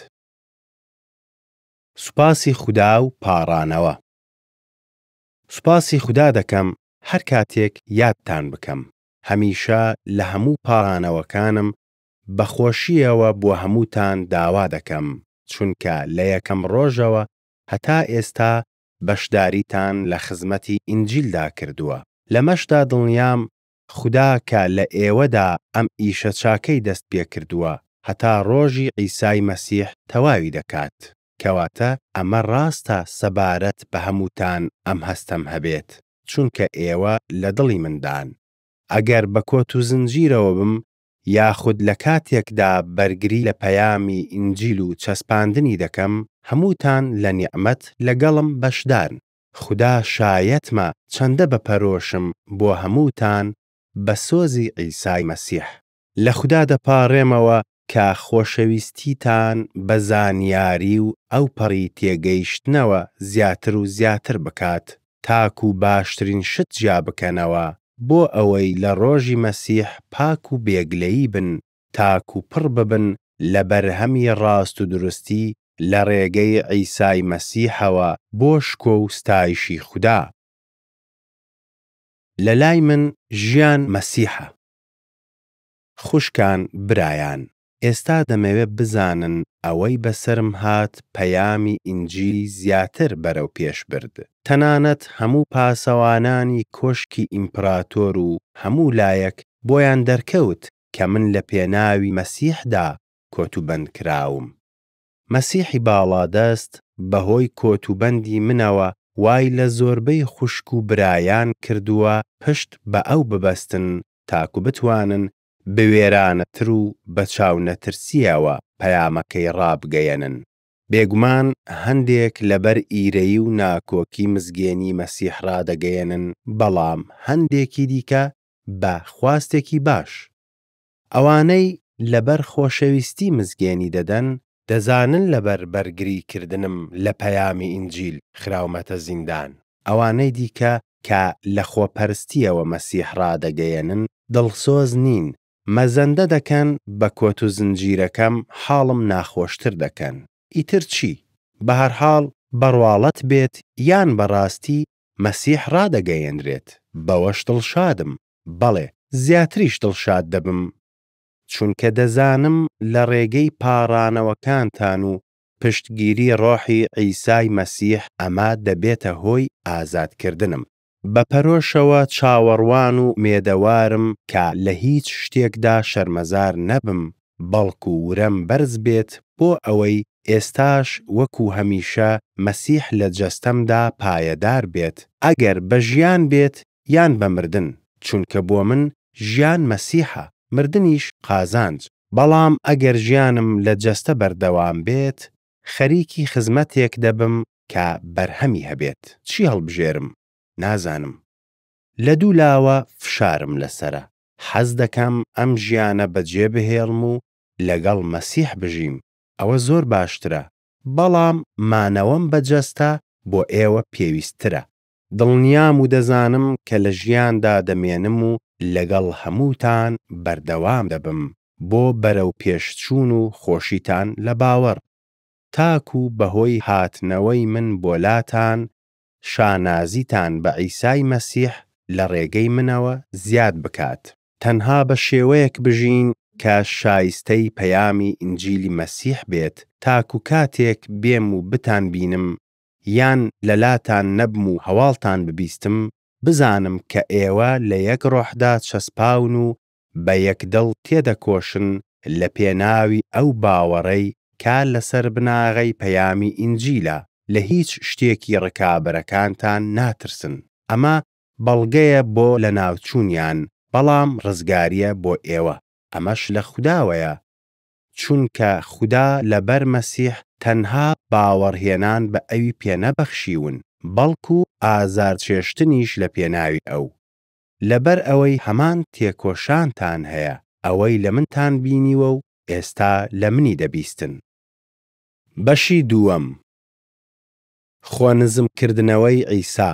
سوپاسی خودا و پاڕانەوە. سوپاسی خودا دەکەم هەر کاتێک یادتان بکەم. هەمیشە لە هەموو پاڕانەوەکانم بە خۆشییەوە بۆ هەمووتان داوا دەکەم، چونکە لە یەکەم ڕۆژەوە هەتا ئێستا بەشداریتان لە خزمەتی ئینجیلدا کردووە. لەمەشدا دڵنیام، خودا کە لە ئێوەدا ئەم ئیشە چاکەی دەستپێکردووە، هەتا ڕۆژی عیسای مەسیح تەواوی دەکات. کەواتە ئەمە ڕاستە سەبارەت بە هەمووتان ئەم هەستەم هەبێت، چونکە ئێوە لە دڵی مندان. ئەگەر بە کۆت و زنجیرەوە بم، یاخود لە کاتێکدا بەرگری لە پەیامی ئینجیل و چەسپاندنی دەکەم، هەمووتان لە نیعمەت لەگەڵم بەشدارن. خودا شایەتمە چەندە بە پەرۆشم بۆ هەمووتان بە سۆزی عیسای مەسیح. لە خودا دەپاڕێمەوە کە خۆشەویستیتان بە زانیاری و ئەوپەڕی تێگەیشتنەوە زیاتر و زیاتر بکات، تاکو باشترین شت جیا بکەنەوە، بۆ ئەوەی لە ڕۆژی مەسیح پاک و بێ گلەیی بن، تاکو پڕببن لە بەرهەمی ڕاستودروستی لە ڕێگەی عیسای مەسیحەوە بۆ شکۆ و ستایشی خودا. لەلای من ژیان مەسیحە. خوشکان، برایان، ئێستا دەمەوێ بزانن ئەوەی بەسەرم هات پەیامی ئینجیلی زیاتر بەرەو پێش برد. تەنانەت هەموو پاسەوانانی کۆشکی ئیمپراتۆر و هەموو لایەک بۆیان دەرکەوت کە من لە پێناوی مەسیحدا کۆت و بەند کراوم. مەسیحی باڵادەست بەهۆی کۆت و بەندی منەوە وای لە زۆربەی خوشک و برایان کردووە پشت بە ئەو ببەستن تاکو بتوانن بوێرانەتر و بە چاونەترسییەوە پەیامەکەی ڕابگەیەنن. بێگومان هەندێک لەبەر ئیرەیی و ناکۆکی مزگێنیی مەسیح ڕادەگەیەنن، بەڵام هەندێکی دیکە بە خواستێکی باش. ئەوانەی لەبەر خۆشەویستی مزگێنی دەدەن، دەزانن لەبەر بەرگریکردنم لە پەیامی ئینجیل خراومەتە زیندان. ئەوانەی دیکە کە لە خۆپەرستییەوە مەسیح ڕادەگەیەنن، دڵسۆز نین، مەزەندە دەکەن بە کۆت و زنجیرەکەم حاڵم ناخۆشتر دەکەن. ئیتر چی؟ بەهەرحاڵ، بە ڕواڵەت بێت یان بە ڕاستی، مەسیح ڕادەگەیەنرێت، بەوەش دڵشادم. بەڵێ، زیاتریش دڵشاد دەبم، چونکە دەزانم لە ڕێگەی پاڕانەوەکانتان و پشتگیری ڕۆحی عیسای مەسیح ئەمە دەبێتە هۆی ئازادکردنم. بە پەرۆشەوە چاوەڕوان و ئومێدەوارم کە لە هیچ شتێکدا شەرمەزار نەبم، بەڵکو ورەم بەرز بێت بۆ ئەوەی ئێستاش وەکو هەمیشە مەسیح لە جەستەمدا پایەدار بێت، ئەگەر بە ژیان بێت یان بە مردن. چونکە بۆ من ژیان مەسیحە، مردنیش قازانج. بەڵام ئەگەر ژیانم لە جەستە بەردەوام بێت، خەریکی خزمەتێک دەبم کە بەرهەمی هەبێت. چی هەڵبژێرم؟ نازانم! لە دوو لاوە فشارم لەسەرە. حەز دەکەم ئەم ژیانە بەجێبهێڵم و لەگەڵ مەسیح بژیم، ئەوە زۆر باشترە، بەڵام مانەوەم بە جەستە بۆ ئێوە پێویستترە. دڵنیام و دەزانم کە لە ژیاندا دەمێنم و لەگەڵ هەمووتان بەردەوام دەبم، بۆ بەرەوپێشچوون و خۆشیتان لە باوەڕ، تاکو بەهۆی هاتنەوەی من بۆ لاتان شانازیتان بە عیسای مەسیح لە ڕێگەی منەوە زیاد بکات. تەنها بە شێوەیەک بژین کە شایستەی پەیامی ئینجیلی مەسیح بێت، تاکو کاتێک بێم و بتانبینم یان لەلاتان نەبم و هەواڵتان ببیستم، بزانم کە ئێوە لە یەک ڕۆحدا چەسپاون و بە یەک دڵ تێدەکۆشن لە پێناوی ئەو باوەڕەی کە لەسەر بناغەی پەیامی ئینجیلە، لە هیچ شتێکی ڕکابەرەکانتان ناترسن. ئەمە بەڵگەیە بۆ لەناوچوونیان، بەڵام ڕزگارییە بۆ ئێوە. ئەمەش لە خوداوەیە، چونکە خودا لەبەر مەسیح تەنها باوەڕهێنان بە ئەوی پێ نەبەخشیون، بەڵکو ئازارچێژتنیش لە پێناوی ئەو. لەبەر ئەوەی هەمان تێکۆشانتان هەیە، ئەوەی لە منتان بینیوە و ئێستا لە منی دەبیستن. بەشی دووەم: خۆنزمکردنەوەی عیسا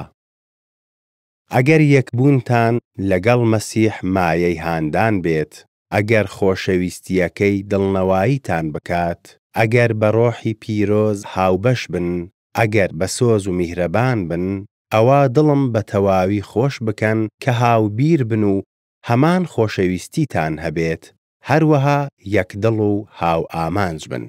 ئەگەر یەکبوونتان لەگەڵ مەسیح مایەی هاندان بێت، ئەگەر خۆشەویستییەکەی دڵنەواییتان بکات، ئەگەر بە ڕۆحی پیرۆز هاوبەش بن، ئەگەر بە سۆز و میهرەبان بن، ئەوا دڵم بە تەواوی خۆش بکەن کە هاوبیر بن و هەمان خۆشەویستیتان هەبێت، هەروەها یەک دڵ و هاوئامانج بن.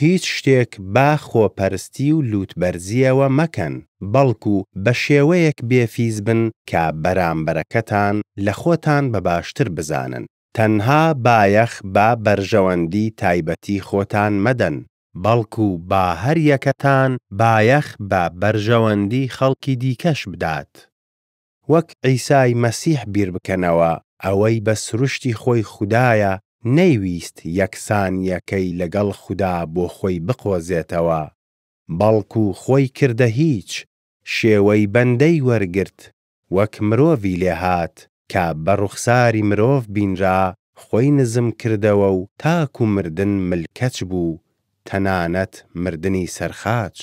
هیچ شتێک بە خۆپەرستی و لووتبەرزییەوە مەکەن، بەڵکو بە شێوەیەک بێفیز بن کە بەرامبەرەکەتان لە خۆتان بە باشتر بزانن. تەنها بایەخ بە بەرژەوەندی تایبەتی خۆتان مەدەن، بەڵکو با هەریەکەتان بایەخ بە بەرژەوەندی خەڵکی دیکەش بدات. وەک عیسای مەسیح بیر بکەنەوە، ئەوەی بە سروشتی خۆی خودایە، نەیویست یەکسانییەکەی لەگەڵ خودا بۆ خۆی بقۆزێتەوە، بەڵکو خۆی کردە هیچ، شێوەی بەندەی وەرگرت، وەک مرۆڤی لێهات، کە بە ڕوخساری مرۆڤ بینرا، خۆی نزم کردەوە و تاکو مردن ملکەچ بوو، تەنانەت مردنی سەر خاچ.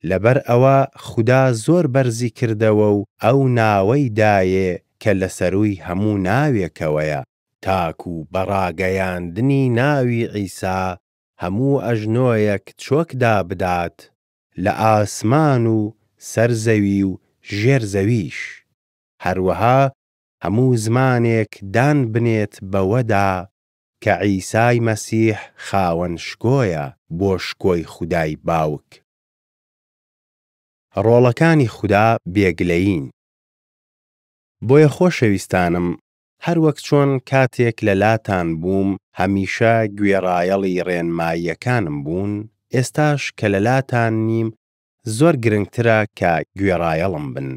لەبەر ئەوە خودا زۆر بەرزی کردەوە و ئەو ناوەی دایێ کە لە سەرووی هەموو ناوێکەوەیە، تاکو بە ڕاگەیاندنی ناوی عیسا هەموو ئەژنۆیەک چۆک دابدات، لە ئاسمان و سەر زەوی و ژێر زەویش، هەروەها هەموو زمانێک دان بنێت بەوەدا کە عیسای مەسیح خاوەن شکۆیە، بۆ شکۆی خودای باوک. ڕۆڵەکانی خودا بێ گلەیین. بۆیە خۆشەویستانم، هەروەک چۆن کاتێک لەلاتان بووم هەمیشە گوێڕایەڵی ڕێنماییەکانم بوون، ئێستاش کە لەلاتان نیم زۆر گرنگترە کە گوێڕایەڵم بن.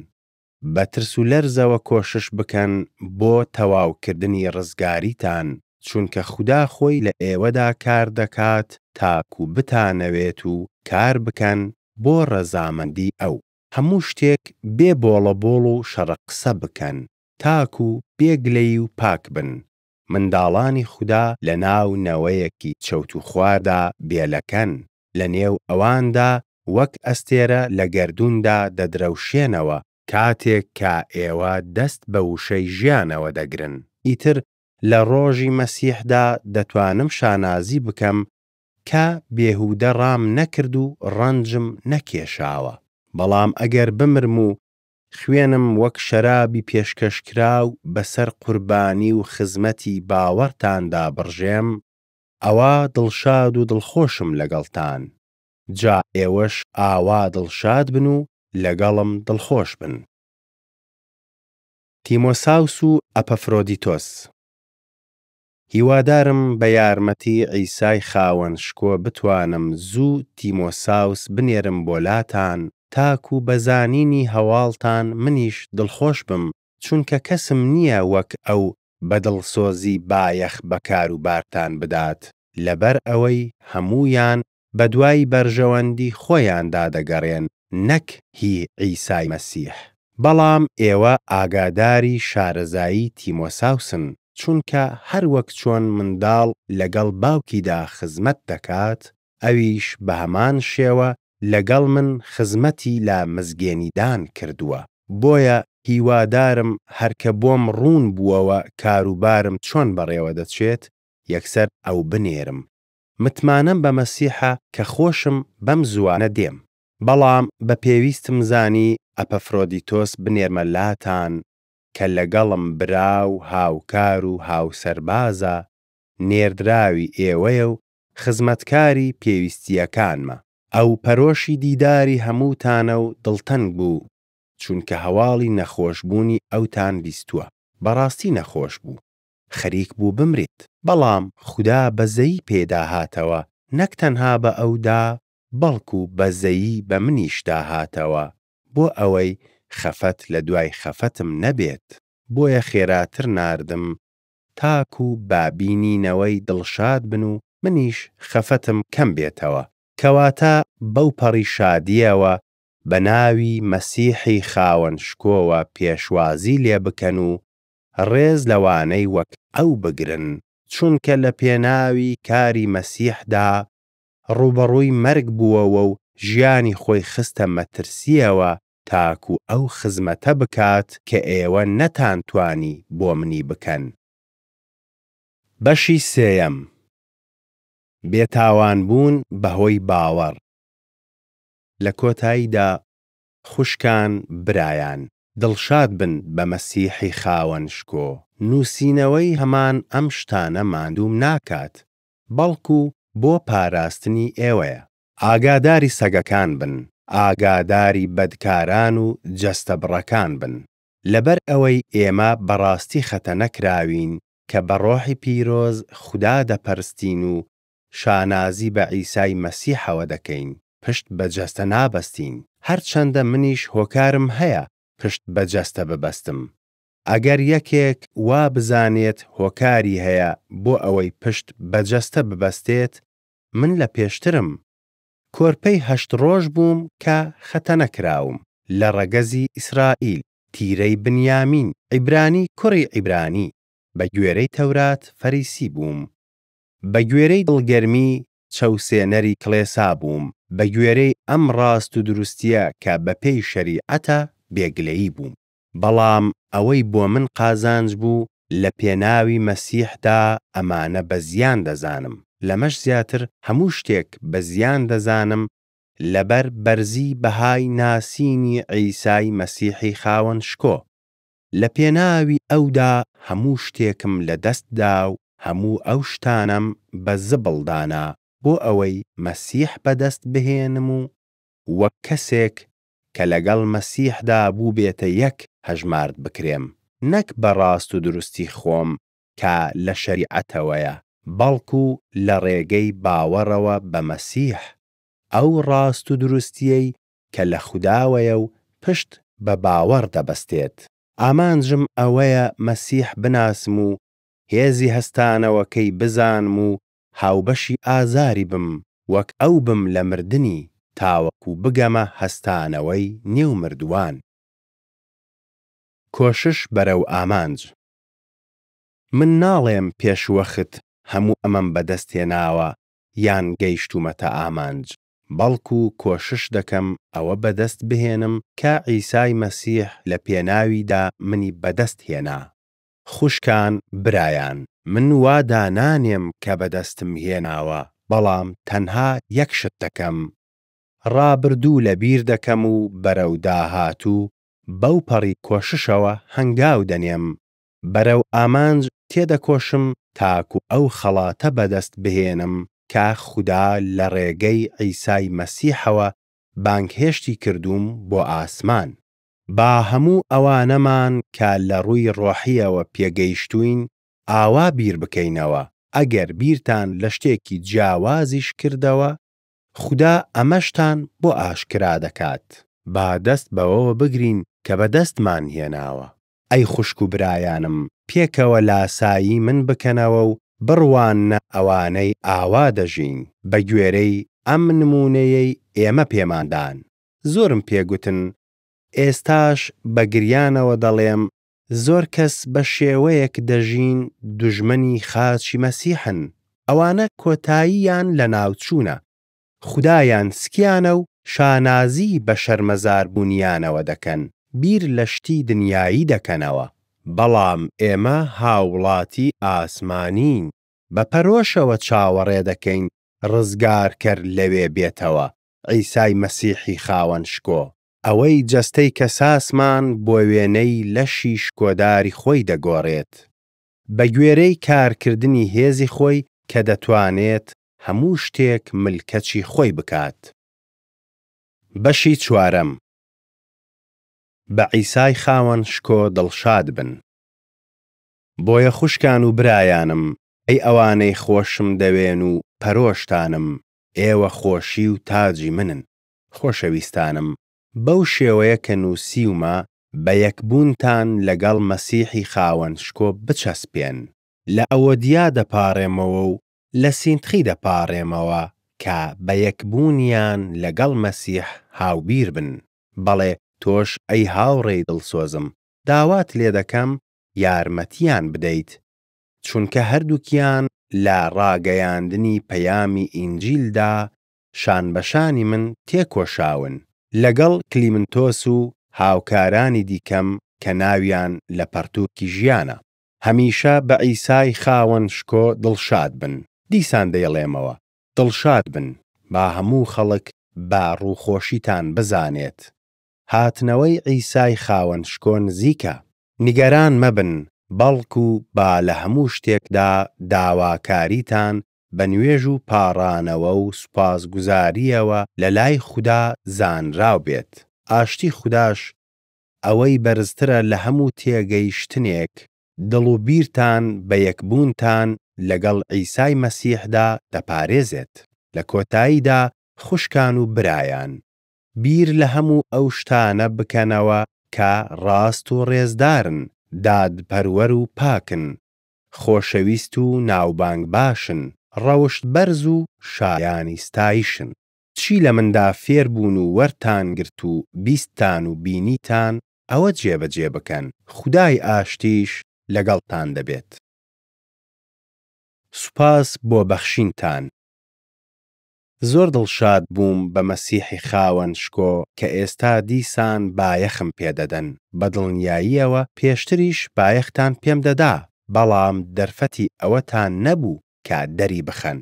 بە ترس و لەرزەوە کۆشش بکەن بۆ تەواوکردنی ڕزگاریتان، چونکە خودا خۆی لە ئێوەدا کار دەکات تاکو بتانەوێت و کار بکەن بۆ ڕەزامەندی ئەو. هەموو شتێک بێ بۆڵەبۆڵ و شەڕەقسە بکەن، تاکو بێ گلەیی و پاک بن، منداڵانی خودا لەناو نەوەیەکی چەوت و خواردا بێ لەکەن، لەنێو ئەواندا وەک ئەستێرە لە گەردووندا دەدرەوشێنەوە، کاتێک کە ئێوە دەست بە وشەی ژیانەوە دەگرن. ئیتر لە ڕۆژی مەسیحدا دەتوانم شانازی بکەم کە بێهوودە ڕامنەکرد و ڕەنجم نەکێشاوە. بەڵام ئەگەر بمرم و خوێنم وەک شەرابی پێشکەشکراو بەسەر قوربانی و خزمەتی باوەڕتاندا بڕژێم، ئەوا دڵشاد و دڵخۆشم لەگەڵتان. جا ئێوەش ئاوا دڵشاد بن و لەگەڵم دڵخۆش بن. تیمۆساوس و ئەپەفرۆدیتۆس. هیوادارم بە یارمەتی عیسای خاوەن شکۆ بتوانم زوو تیمۆساوس بنێرم بۆ لاتان، تاکو بە زانینی هەواڵتان منیش دڵخۆش بم، چونکە کەسم نییە وەک ئەو بە دڵسۆزی بایەخ بە کاروبارتان بدات. لەبەر ئەوەی هەموویان بەدوای بەرژەوەندی خۆیاندا دەگەڕێن، نەک هی عیسای مەسیح. بەڵام ئێوە ئاگاداری شارەزایی تیمۆساوسن، چونکە هەروەک چۆن منداڵ لەگەڵ باوکیدا خزمەت دەکات، ئەویش بە هەمان شێوە لەگەڵ من خزمەتی لە مزگێنیدان کردووە. بۆیە هیوادارم هەرکە بۆم ڕوون بووەوە کاروبارم چۆن بەڕێوە دەچێت، یەکسەر ئەو بنێرم. متمانەم بە مەسیحە کە خۆشم بەم زووانە دێم. بەڵام بە پێویستم زانی ئەپەفرۆدیتۆس بنێرمە لاتان، کە لەگەڵم برا و هاوکار و هاوسەربازە، نێردراوی ئێوەیە و خزمەتکاری پێویستییەکانمە. ئەو پەرۆشی دیداری هەمووتانە و دڵتەنگ بوو، چونکە هەواڵی نەخۆشبوونی ئەوتان بیستووە. بەڕاستی نەخۆش بوو، خەریک بوو بمرێت، بەڵام خودا بەزەیی پێیدا هاتەوە، نەک تەنها بە ئەودا، بەڵکو بەزەیی بە منیشدا هاتەوە، بۆ ئەوەی خەفەت لەدوای خەفەتم نەبێت. بۆیە خێراتر ناردم، تاکو بە بینینەوەی دڵشاد بن و منیش خەفەتم کەم بێتەوە. کەواتە بەوپەڕی شادییەوە بە ناوی مەسیحی خاوەن شکۆوە پێشوازی لێ بکەن و ڕێز لەوانەی وەک ئەو بگرن، چونکە لە پێناوی کاری مەسیحدا ڕووبەڕووی مەرگ بووەوە و ژیانی خۆی خستە مەترسییەوە تاکو ئەو خزمەتە بکات کە ئێوە نەتانتوانی بۆ منی بکەن. بەشی سێیەم: بێتاوانبوون بەهۆی باوەڕ. لە کۆتاییدا، خوشکان، برایان، دڵشاد بن بە مەسیحی خاوەن شکۆ. نووسینەوەی هەمان ئەم شتانە ماندووم ناکات، بەڵکو بۆ پاراستنی ئێوەیە. ئاگاداری سەگەکان بن، ئاگاداری بەدکاران و جەستەبڕەکان بن. لەبەر ئەوەی ئێمە بە ڕاستی خەتەنە کراوین، کە بە ڕۆحی پیرۆز خودا دەپەرستین و شانازی بە عیسای مەسیحەوە دەکەین، پشت بە جەستە نابەستین. هەرچەندە منیش هۆکارم هەیە پشت بە جەستە ببەستم. ئەگەر یەکێک وا بزانێت هۆکاری هەیە بۆ ئەوەی پشت بە جەستە ببەستێت، من لەپێشترم: کۆرپەی هەشت ڕۆژ بووم کە خەتەنە کراوم، لە ڕەگەزی ئیسرائیل، تیرەی بنیامین، عیبرانی کوڕی عیبرانی. بەگوێرەی تەورات فەریسی بووم، بەگوێرەی دڵگەرمی چەوسێنەری کڵێسا بووم، بەگوێرەی ئەم ڕاستودروستییە کە بەپێی شەریعەتە بێ گلەیی بووم. بەڵام ئەوەی بۆ من قازانج بوو، لە پێناوی مەسیحدا ئەمانە بە زیان دەزانم. لەمەش زیاتر، هەموو شتێک بە زیان دەزانم لەبەر بەرزی بەهای ناسینی عیسای مەسیحی خاوەن شکۆ، لە پێناوی ئەودا هەموو شتێکم لە دەست دا و هەموو ئەو شتانەم بە زبڵ دانا، بۆ ئەوەی مەسیح بەدەستبهێنم و وەک کەسێک کە لەگەڵ مەسیحدا بووبێتە یەک هەژمارد بکرێم، نەک بە ڕاستودروستی خۆم کە لە شەریعەتەوەیە، بەڵکو لە ڕێگەی باوەڕەوە بە مەسیح، ئەو ڕاستودروستییەی کە لە خوداوەیە و پشت بە باوەڕ دەبەستێت. ئامانجم ئەوەیە مەسیح بناسم و هێزی هەستانەوەکەی بزانم و هاوبەشی ئازاری بم، وەک ئەو بم لە مردنی، تاوەکو بگەمە هەستانەوەی نێو مردووان. کۆشش بەرەو ئامانج. من ناڵێم پێشوەخت هەموو ئەمەم بەدەستهێناوە یان گەیشتوومەتە ئامانج، بەڵکو کۆشش دەکەم ئەوە بەدەستبهێنم کە عیسای مەسیح لە پێناویدا منی بەدەستهێنا. خوشکان، برایان، من وا دانانێم کە بەدەستم هێناوە، بەڵام تەنها یەک شت دەکەم: ڕابردوو لەبیر دەکەم و بەرەو داهاتوو بەوپەڕی کۆششەوە هەنگاو دەنێم، بەرەو ئامانج تێدەکۆشم تاکو ئەو خەڵاتە بەدەستبهێنم کە خودا لە ڕێگەی عیسای مەسیحەوە بانگهێشتی کردووم بۆ ئاسمان. با هەموو ئەوانەمان کە لە ڕووی ڕۆحییەوە پێگەیشتووین ئاوا بیر بکەینەوە. ئەگەر بیرتان لە شتێکی جیاوازیش کردەوە، خودا ئەمەشتان بۆ ئاشکرا دەکات. با دەست بەوەوە بگرین کە بەدەستمان هێناوە. ئەی خوشک و برایانم، پێکەوە لاسایی من بکەنەوە و بڕواننە ئەوانەی ئاوا دەژین، بەگوێرەی ئەم نموونەیەی ئێمە پێمان دان. زۆرم پێ گوتن، ئێستاش بە گریانەوە دەڵێم، زۆر کەس بە شێوەیەک دەژین دوژمنی خاچی مەسیحن. ئەوانە کۆتاییان لەناوچوونە، خودایان سکیانە و شانازی بە شەرمەزاربوونیانەوە دەکەن، بیر لە شتی دنیایی دەکەنەوە. بەڵام ئێمە هاوڵاتی ئاسمانیین، بە پەرۆشەوە چاوەڕێ دەکەین ڕزگارکەر لەوێ بێتەوە، عیسای مەسیحی خاوەن شکۆ، ئەوەی جەستەی کەساسمان بۆ وێنەی لەشی شکۆداری خۆی دەگۆڕێت، بەگوێرەی کارکردنی هێزی خۆی کە دەتوانێت هەموو شتێک ملکەچی خۆی بکات. بەشی چوارەم: بە عیسای خاوەن شکۆ دڵشاد بن. بۆیە خوشکان و برایانم، ئەی ئەوانەی خۆشمدەوێن و پەرۆشتانم، ئێوە خۆشی و تاجی منن. خۆشەویستانم، بەو شێوەیە کە نووسیومە، بە یەکبوونتان لەگەڵ مەسیحی خاوەن شکۆ بچەسپێن. لە ئەوۆدیا دەپاڕێمەوە و لە سینتخی دەپاڕێمەوە کە بە یەکبوونیان لەگەڵ مەسیح هاوبیر بن. بەڵێ، تۆش ئەی هاوڕێی دڵسۆزم، داوات لێ دەکەم یارمەتییان بدەیت، چونکە هەردووکیان لە ڕاگەیاندنی پەیامی ئینجیلدا شانبەشانی من تێکۆشاون، لەگەڵ کلیمنتۆس و هاوکارانی دیکەم کە ناویان لە پەڕتووکی ژیانە. هەمیشە بە عیسای خاوەن شکۆ دڵشاد بن. دیسان دەیڵێمەوە، دڵشاد بن! با هەموو خەڵک بە ڕووخۆشیتان بزانێت. هاتنەوەی عیسای خاوەن شکۆ نزیکە. نیگەران مەبن، بەڵکو با لە هەموو شتێکدا داواکاریتان بە نوێژ و پاڕانەوە و سوپاسگوزارییەوە لەلای خودا زانراو بێت. ئاشتی خوداش، ئەوەی بەرزترە لە هەموو تێگەیشتنێک، دڵ و بیرتان بە یەکبوونتان لەگەڵ عیسای مەسیحدا دەپارێزێت. لە کۆتاییدا خوشکان و برایان، بیر لە هەموو ئەو شتانە بکەنەوە کە ڕاست و ڕێزدارن، دادپەروەر و پاکن، خۆشەویست و ناوبانگ باشن، ڕەوشت بەرز و شایانی ستایشن. چی لە مندا فێربوون و وەرتانگرت و بیستتان و بینیتان، ئەوە جێبەجێ بکەن، خودای ئاشتیش لەگەڵتان دەبێت. سوپاس بۆ بەخشینتان. زۆر دڵشاد بووم بە مەسیحی خاوەن شکۆ کە ئێستا دیسان بایەخم پێدەدەن. بە دڵنیاییەوە پێشتریش بایەختان پێم دەدا، بەڵام دەرفەتی ئەوەتان نەبوو کە دەریبخەن.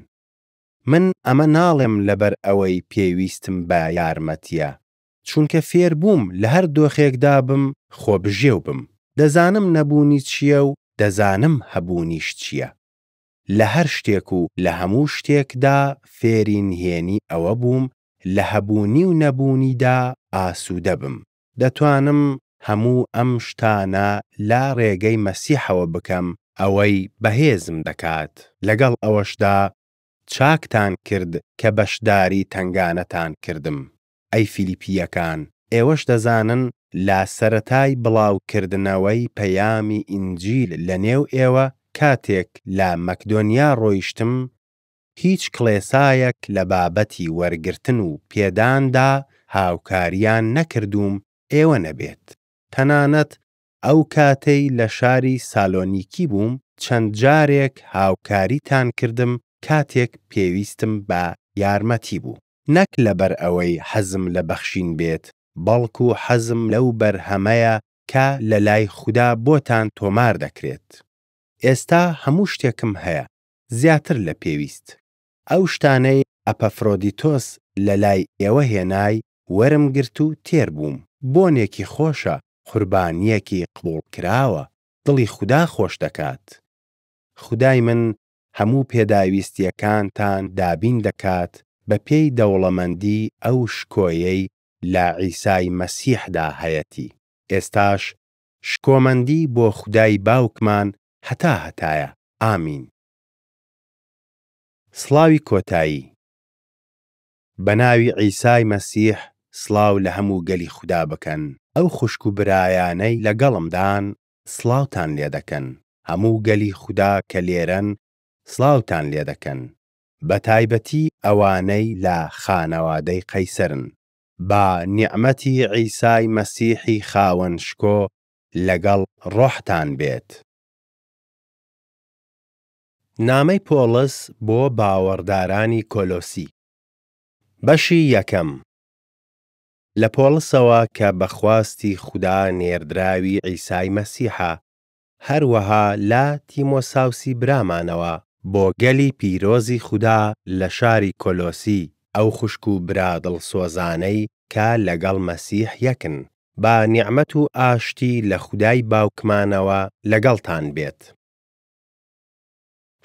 من ئەمە ناڵێم لەبەر ئەوەی پێویستم بە یارمەتییە، چونکە فێربووم لە هەر دۆخێکدا بم خۆبژێو بم. دەزانم نەبوونی چییە و دەزانم هەبوونیش چییە. لە هەر شتێک و لە هەموو شتێکدا فێری نهێنی ئەوە بووم لە هەبوونی و نەبوونیدا ئاسوودە بم. دەتوانم هەموو ئەم شتانە لە ڕێگەی مەسیحەوە بکەم، ئەوەی بەهێزم دەکات. لەگەڵ ئەوەشدا، چاکتان کرد کە بەشداری تەنگانەتان کردم. ئەی فیلیپییەکان، ئێوەش دەزانن لە سەرەتای بڵاوکردنەوەی پەیامی ئینجیل لەنێو ئێوە، کاتێک لە مەکدۆنیا ڕۆیشتم، هیچ کڵێسایەک لە بابەتی وەرگرتن و پێداندا هاوکارییان نەکردووم، ئێوە نەبێت. تەنانەت ئەو کاتەی لە شاری سالۆنیکی بووم، چەند جارێک هاوکاریتان کردم کاتێک پێویستم بە یارمەتی بوو. نەک لەبەر ئەوەی حەزم لە بەخشین بێت، بەڵکو حەزم لەو بەرهەمەیە کە لەلای خودا بۆتان تۆمار دەکرێت. ئێستا هەموو شتێکم هەیە، زیاتر لە پێویست. ئەو شتانەی ئەپەفرۆدیتۆس لەلای ئێوە هێنای، وەرمگرت و تێر بووم. بۆنێکی خۆشە، قوربانییەکی قبوڵکراوە، دڵی خودا خۆش دەکات. خودای من هەموو پێداویستییەکانتان دابین دەکات بەپێی دەوڵەمەندی ئەو شکۆیەی لە عیسای مەسیحدا هەیەتی. ئێستاش شکۆمەندی بۆ خودای باوکمان هەتاهەتایە. ئامین. سڵاوی کۆتایی بە ناوی عیسای مەسیح سڵاو لە هەموو گەلی خودا بکەن. ئەو خوشک و برایانەی لەگەڵمدان سڵاوتان لێدەکەن. هەموو گەلی خودا کە لێرەن سڵاوتان لێدەکەن، بە تایبەتی ئەوانەی لە خانەوادەی قەیسەرن. با نیعمەتی عیسای مەسیحی خاوەن شکۆ لەگەڵ ڕۆحتان بێت. نامەی پۆڵس بۆ باوەڕدارانی کۆلۆسی. بەشی یەکەم. لە پۆڵسەوە کە بە خواستی خودا نێردراوی عیسای مەسیحە، هەروەها لە تیمۆساوسی برامانەوە، بۆ گەلی پیرۆزی خودا لە شاری کۆلۆسی، ئەو خوشک و برا دڵسۆزانەی کە لەگەڵ مەسیح یەکن: با نیعمەت و ئاشتی لە خودای باوکمانەوە لەگەڵتان بێت.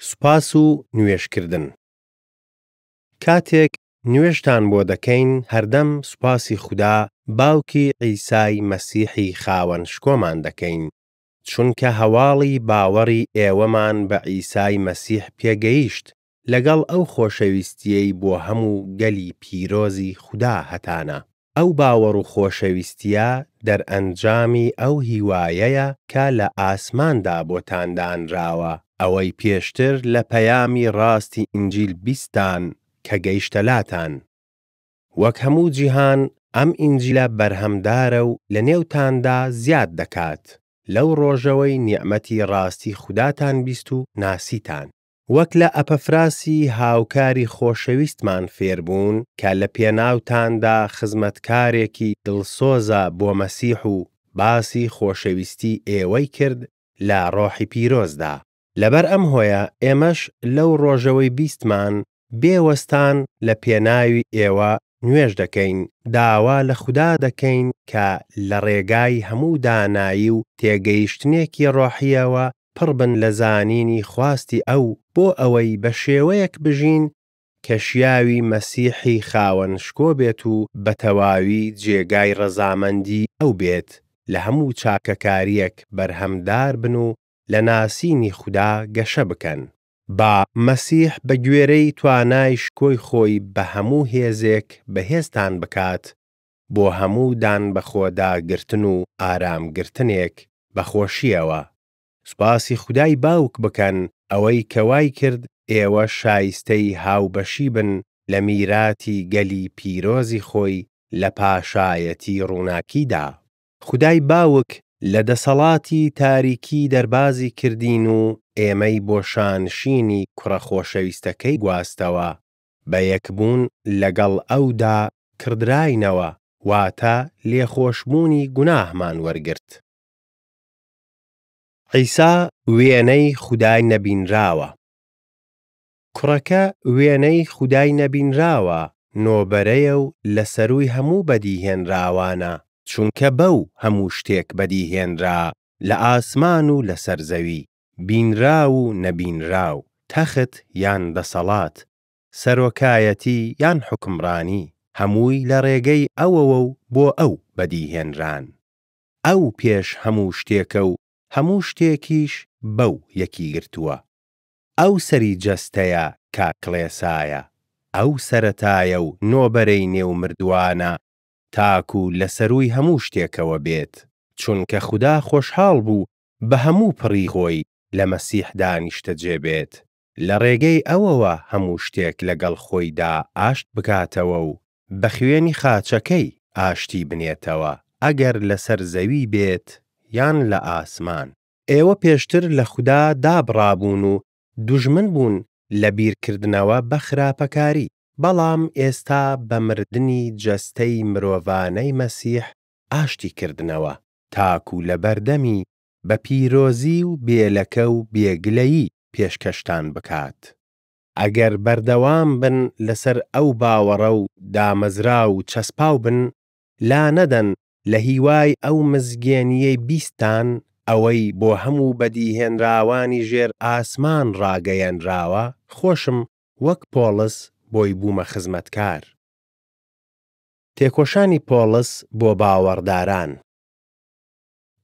سوپاس و نوێژکردن. کاتێک نوێژتان بۆ دەکەین هەردەم سوپاسی خودا، باوکی عیسای مەسیحی خاوەن شکۆمان دەکەین، چونکە هەواڵی باوەڕی ئێوەمان بە عیسای مەسیح پێگەیشت، لەگەڵ ئەو خۆشەویستییەی بۆ هەموو گەلی پیرۆزی خودا هەتانە. ئەو باوەڕ و خۆشەویستییە دەرئەنجامی ئەو هیوایەیە کە لە ئاسماندا بۆتان دانراوە، ئەوەی پێشتر لە پەیامی ڕاستی ئینجیل بیستتان کە گەیشتە لاتان. وەک هەموو جیهان ئەم ئینجیلە بەرهەمدارە و لەنێوتاندا زیاد دەکات، لەو ڕۆژەوەی نیعمەتی ڕاستی خوداتان بیست و ناسیتان. وەک لە ئەپەفراسی هاوکاری خۆشەویستمان فێربوون، کە لە پێناوتاندا خزمەتکارێکی دڵسۆزە بۆ مەسیح و باسی خۆشەویستی ئێوەی کرد لە ڕۆحی پیرۆزدا. لەبەر ئەم هۆیە ئێمەش لەو ڕۆژەوەی بیستمان، بێ وەستان لە پێناوی ئێوە نوێژ دەکەین، داوا لە خودا دەکەین کە لە ڕێگای هەموو دانایی و تێگەیشتنێکی ڕۆحییەوە پڕبن لە زانینی خواستی ئەو، بۆ ئەوەی بە شێوەیەک بژین کە شیاوی مەسیحی خاوەن شکۆ بێت و بە تەواوی جێگای ڕەزامەندیی ئەو بێت، لە هەموو چاکەکارییەک بەرهەمدار بن و لە ناسینی خودا گەشە بکەن. با مەسیح بەگوێرەی توانای شکۆی خۆی بە هەموو هێزێک بەهێزتان بکات، بۆ هەموو دانبەخۆداگرتن و ئارامگرتنێک بە خۆشییەوە. سوپاسی خودای باوک بکەن، ئەوەی کە وای کرد ئێوە شایستەی هاوبەشی بن لە میراتی گەلی پیرۆزی خۆی لە پاشایەتی ڕووناکیدا. خودای باوک لە دەسەڵاتی تاریکی دەربازی کردین و ئێمەی بۆ شانشینی کوڕە خۆشەویستەکەی گواستەوە، بە یەکبوون لەگەڵ ئەودا کڕدراینەوە، واتا لێخۆشبوونی گوناهمان وەرگرت. عیسا وێنەی خودای نەبینراوە. کوڕەکە وێنەی خودای نەبینراوە، نۆبەرەیە و لە سەرووی هەموو بەدیهێنراوانە، چونکە بەو هەموو شتێک بەدیهێنرا، لە ئاسمان و لەسەر زەوی، بینراو و نەبینراو، تەخت یان دەسەڵات، سەرۆکایەتی یان حوکومڕانی، هەمووی لە ڕێگەی ئەوەوە و بۆ ئەو بەدیهێنران. ئەو پێش هەموو شتێکە و هەموو شتێکیش بەو یەکیگرتووە. ئەو سەری جەستەیە کە کڵێسایە. ئەو سەرەتایە و نۆبەرەی نێو مردووانە، تاکو لە سەرووی هەموو شتێکەوە بێت، چونکە خودا خۆشحاڵ بوو بە هەموو پڕی خۆی لە مەسیحدا نیشتەجێ بێت، لە ڕێگەی ئەوەوە هەموو شتێک لەگەڵ خۆیدا ئاشت بکاتەوە و بە خوێنی خاچەکەی ئاشتی بنێتەوە، ئەگەر لەسەر زەوی بێت یان لە ئاسمان. ئێوە پێشتر لە خودا دابڕابوون و دوژمن بوون لە بیرکردنەوە بە خراپەکاری. بەڵام ئێستا بە مردنی جەستەی مرۆڤانەی مەسیح ئاشتی کردنەوە، تاکو لەبەردەمی بە پیرۆزی و بێ لەکە و بێ گلەیی پێشکەشتان بکات. ئەگەر بەردەوام بن لەسەر ئەو باوەڕە و دامەزراو و چەسپاو بن، لانەدەن لە هیوای ئەو مزگێنییەی بیستتان، ئەوەی بۆ هەموو بەدیهێنراوانی ژێر ئاسمان ڕاگەیەنراوە، خۆشم وەک پۆڵس بۆی بوومە خزمەتکار. تێکۆشانی پۆڵس بۆ باوەڕداران.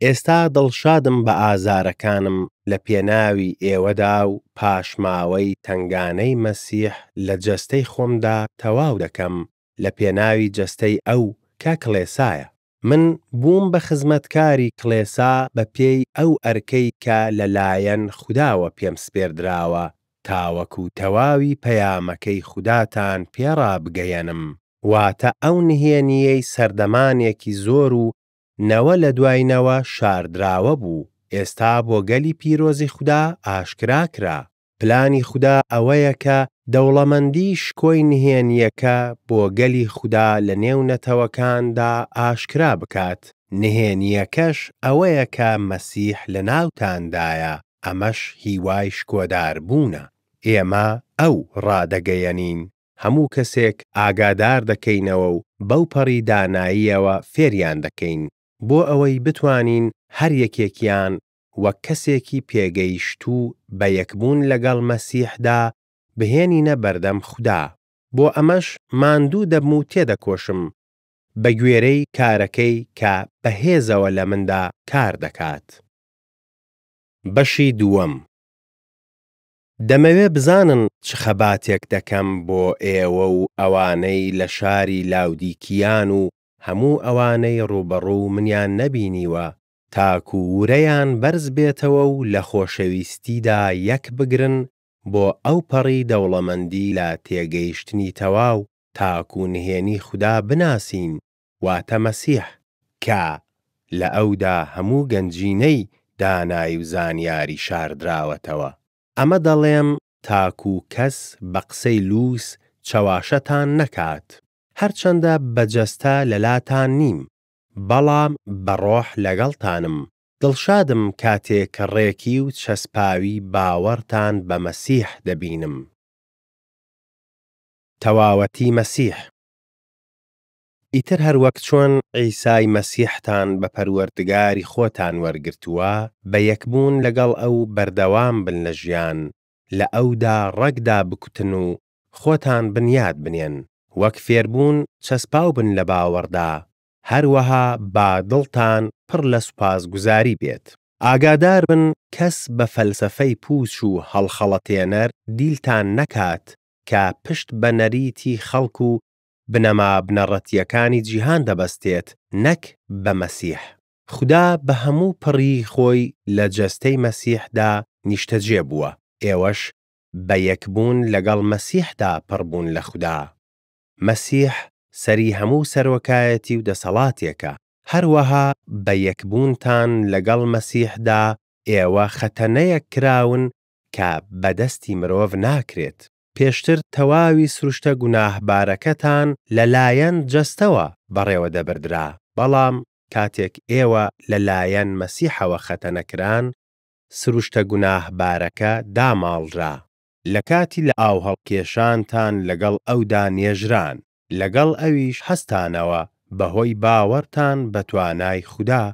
ئێستا دڵشادم بە ئازارەکانم لە پێناوی ئێوەدا و پاشماوەی تەنگانەی مەسیح لە جەستەی خۆمدا تەواو دەکەم، لە پێناوی جەستەی ئەو، کە کڵێسایە. من بووم بە خزمەتکاری کڵێسا بەپێی ئەو ئەرکەی کە لەلایەن خوداوە پێم سپێردراوە، تاوەکو تەواوی پەیامەکەی خوداتان پێ ڕابگەیەنم، واتا ئەو نهێنییەی سەردەمانێکی زۆر و نەوە لەدوای نەوە شاردراوە بوو، ئێستا بۆ گەلی پیرۆزی خودا ئاشکرا کرا. پلانی خودا ئەوەیە کە دەوڵەمەندی شکۆی نهێنییەکە بۆ گەلی خودا لەنێو نەتەوەکاندا ئاشکرا بکات، نهێنییەکەش ئەوەیە کە مەسیح لەناوتاندایە، ئەمەش هیوای شکۆداربوونە. ئێمە ئەو ڕادەگەیەنین، هەموو کەسێک ئاگادار دەکەینەوە و بەوپەڕی داناییەوە فێریان دەکەین، بۆ ئەوەی بتوانین هەر یەکێکیان وەک کەسێکی پێگەیشتوو بە یەکبوون لەگەڵ مەسیحدا بهێنینە بەردەم خودا. بۆ ئەمەش ماندوو دەبم و تێدەکۆشم، بەگوێرەی کارەکەی کە بە هێزەوە لە مندا کار دەکات. بەشی دووەم. دەمەوێ بزانن چ خەباتێک دەکەم بۆ ئێوە و ئەوانەی لە شاری لاودیکییان و هەموو ئەوانەی ڕووبەڕوو منیان نەبینیوە، تاکو ورەیان بەرز بێتەوە و لە خۆشەویستیدا یەکبگرن بۆ ئەوپەڕی دەوڵەمەندی لە تێگەیشتنی تەواو، تاکو نهێنی خودا بناسین، واتا مەسیح، کە لە ئەودا هەموو گەنجینەی دانایی و زانیاری شاردراوەتەوە. ئەمە دەڵێم تاکو کەس بە قسەی لووس چەواشەتان نەکات. هەرچەندە بە جەستە لەلاتان نیم، بەڵام بە ڕۆح لەگەڵتانم، دڵشادم کاتێک ڕێکی و چەسپاوی باوەڕتان بە مەسیح دەبینم. تەواوەتی مەسیح ئیتر هەروەک چۆن عیسای مەسیحتان بە پەروەردگاری خۆتان وەرگرتووە، بە یەکبوون لەگەڵ ئەو بەردەوام بن لە ژیان، لە ئەودا ڕەگ دابکوتن و خۆتان بنیاد بنێن، وەک فێربوون چەسپاو بن لە باوەڕدا، هەروەها با دڵتان پڕ لە سوپاسگوزاری بێت. ئاگاداربن کەس بە فەلسەفەی پووچ و هەڵخەڵەتێنەر دیلتان نەکات، کە پشت بە نەریتی خەڵک و بنەما بنەڕەتییەکانی جیهان دەبەستێت، نەک بە مەسیح. خودا بە هەموو پڕیی خۆی لە جەستەی مەسیحدا نیشتەجێ بووە، ئێوەش بە یەکبوون لەگەڵ مەسیحدا پڕبوون لە خودا. مەسیح سەری هەموو سەرۆکایەتی و دەسەڵاتێکە. هەروەها بە یەکبوونتان لەگەڵ مەسیحدا ئێوە خەتەنەیەک کراون کە بە دەستی مرۆڤ ناکرێت. پێشتر تەواوی سروشتە گوناهبارەکەتان لەلایەن جەستەوە بەڕێوە دەبردرا، بەڵام کاتێک ئێوە لەلایەن مەسیحەوە خەتەنە کران، سروشتە گوناهبارەکە داماڵرا. لە کاتی لەئاوهەڵکێشانتان لەگەڵ ئەودا نێژران، لەگەڵ ئەویش هەستانەوە، بەهۆی باوەڕتان بە توانای خودا،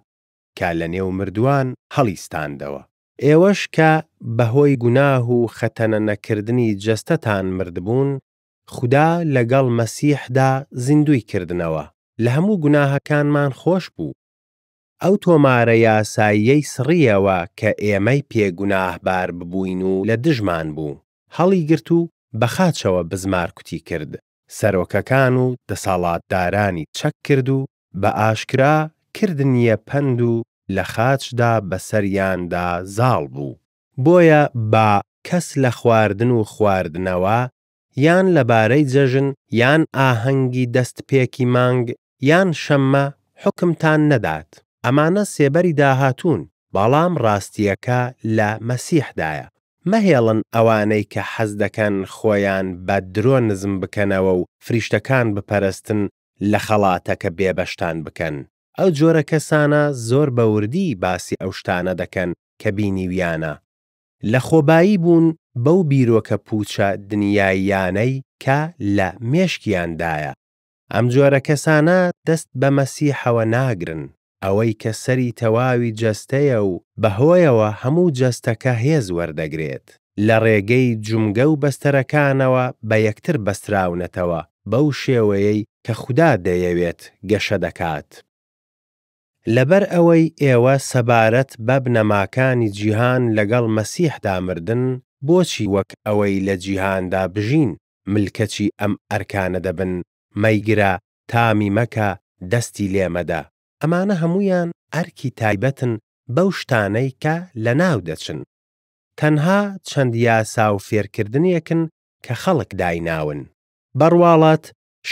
کە لەنێو مردووان هەڵیستاندەوە. ئێوەش کە بەهۆی گوناه و خەتەنەنەکردنی جەستەتان مردبوون، خودا لەگەڵ مەسیحدا زیندووی کردنەوە. لە هەموو گوناهەکانمان خۆشبوو. ئەو تۆمارە یاساییەی سڕییەوە کە ئێمەی پێ گوناهبار ببووین و لە دژمان بوو، هەڵیگرت و بە خاچەوە بزمارکوتی کرد. سەرۆکەکان و دەسەڵاتدارانی چەککرد و بە ئاشکرا کردنییە پەند و لە خاچدا بەسەریاندا زاڵ بوو. بۆیە با کەس لە خواردن و خواردنەوە یان لەبارەی جەژن یان ئاهەنگی دەستپێکی مانگ یان شەممە حوکمتان نەدات. ئەمانە سێبەری داهاتوون، بەڵام ڕاستییەکە لە مەسیحدایە. مەهێڵن ئەوانەی کە حەز دەکەن خۆیان بە درۆ نزم بکەنەوە و فریشتەکان بپەرستن لە خەڵاتەکە بێبەشتان بکەن. ئەو جۆرە کەسانە زۆر بە وردی باسی ئەو شتانە دەکەن کە بینیویانە، لەخۆبایی بوون بەو بیرۆکە پووچە دنیاییانەی کە لە مێشکیاندایە. ئەم جۆرە کەسانە دەست بە مەسیحەوە ناگرن، ئەوەی کە سەری تەواوی جەستەیە و بەهۆیەوە هەموو جەستەکە هێز وەردەگرێت. لە ڕێگەی جومگە و بەستەرەکانەوە بە یەکتر بەستراونەتەوە، بەو شێوەیەی کە خودا دەیەوێت گەشە دەکات. لەبەر ئەوەی ئێوە سەبارەت بە بنەماکانی جیهان لەگەڵ مەسیحدا مردن، بۆچی وەک ئەوەی لە جیهاندا بژین، ملکەچی ئەم ئەرکانە دەبن: «مەیگرە، تامی مەکە، دەستی لێ مەدە»؟ ئەمانە هەموویان ئەرکی تایبەتن بەو شتانەی کە لەناودەچن، تەنها چەند یاسا و فێرکردنێکن کە خەڵک دایناون. بە ڕواڵەت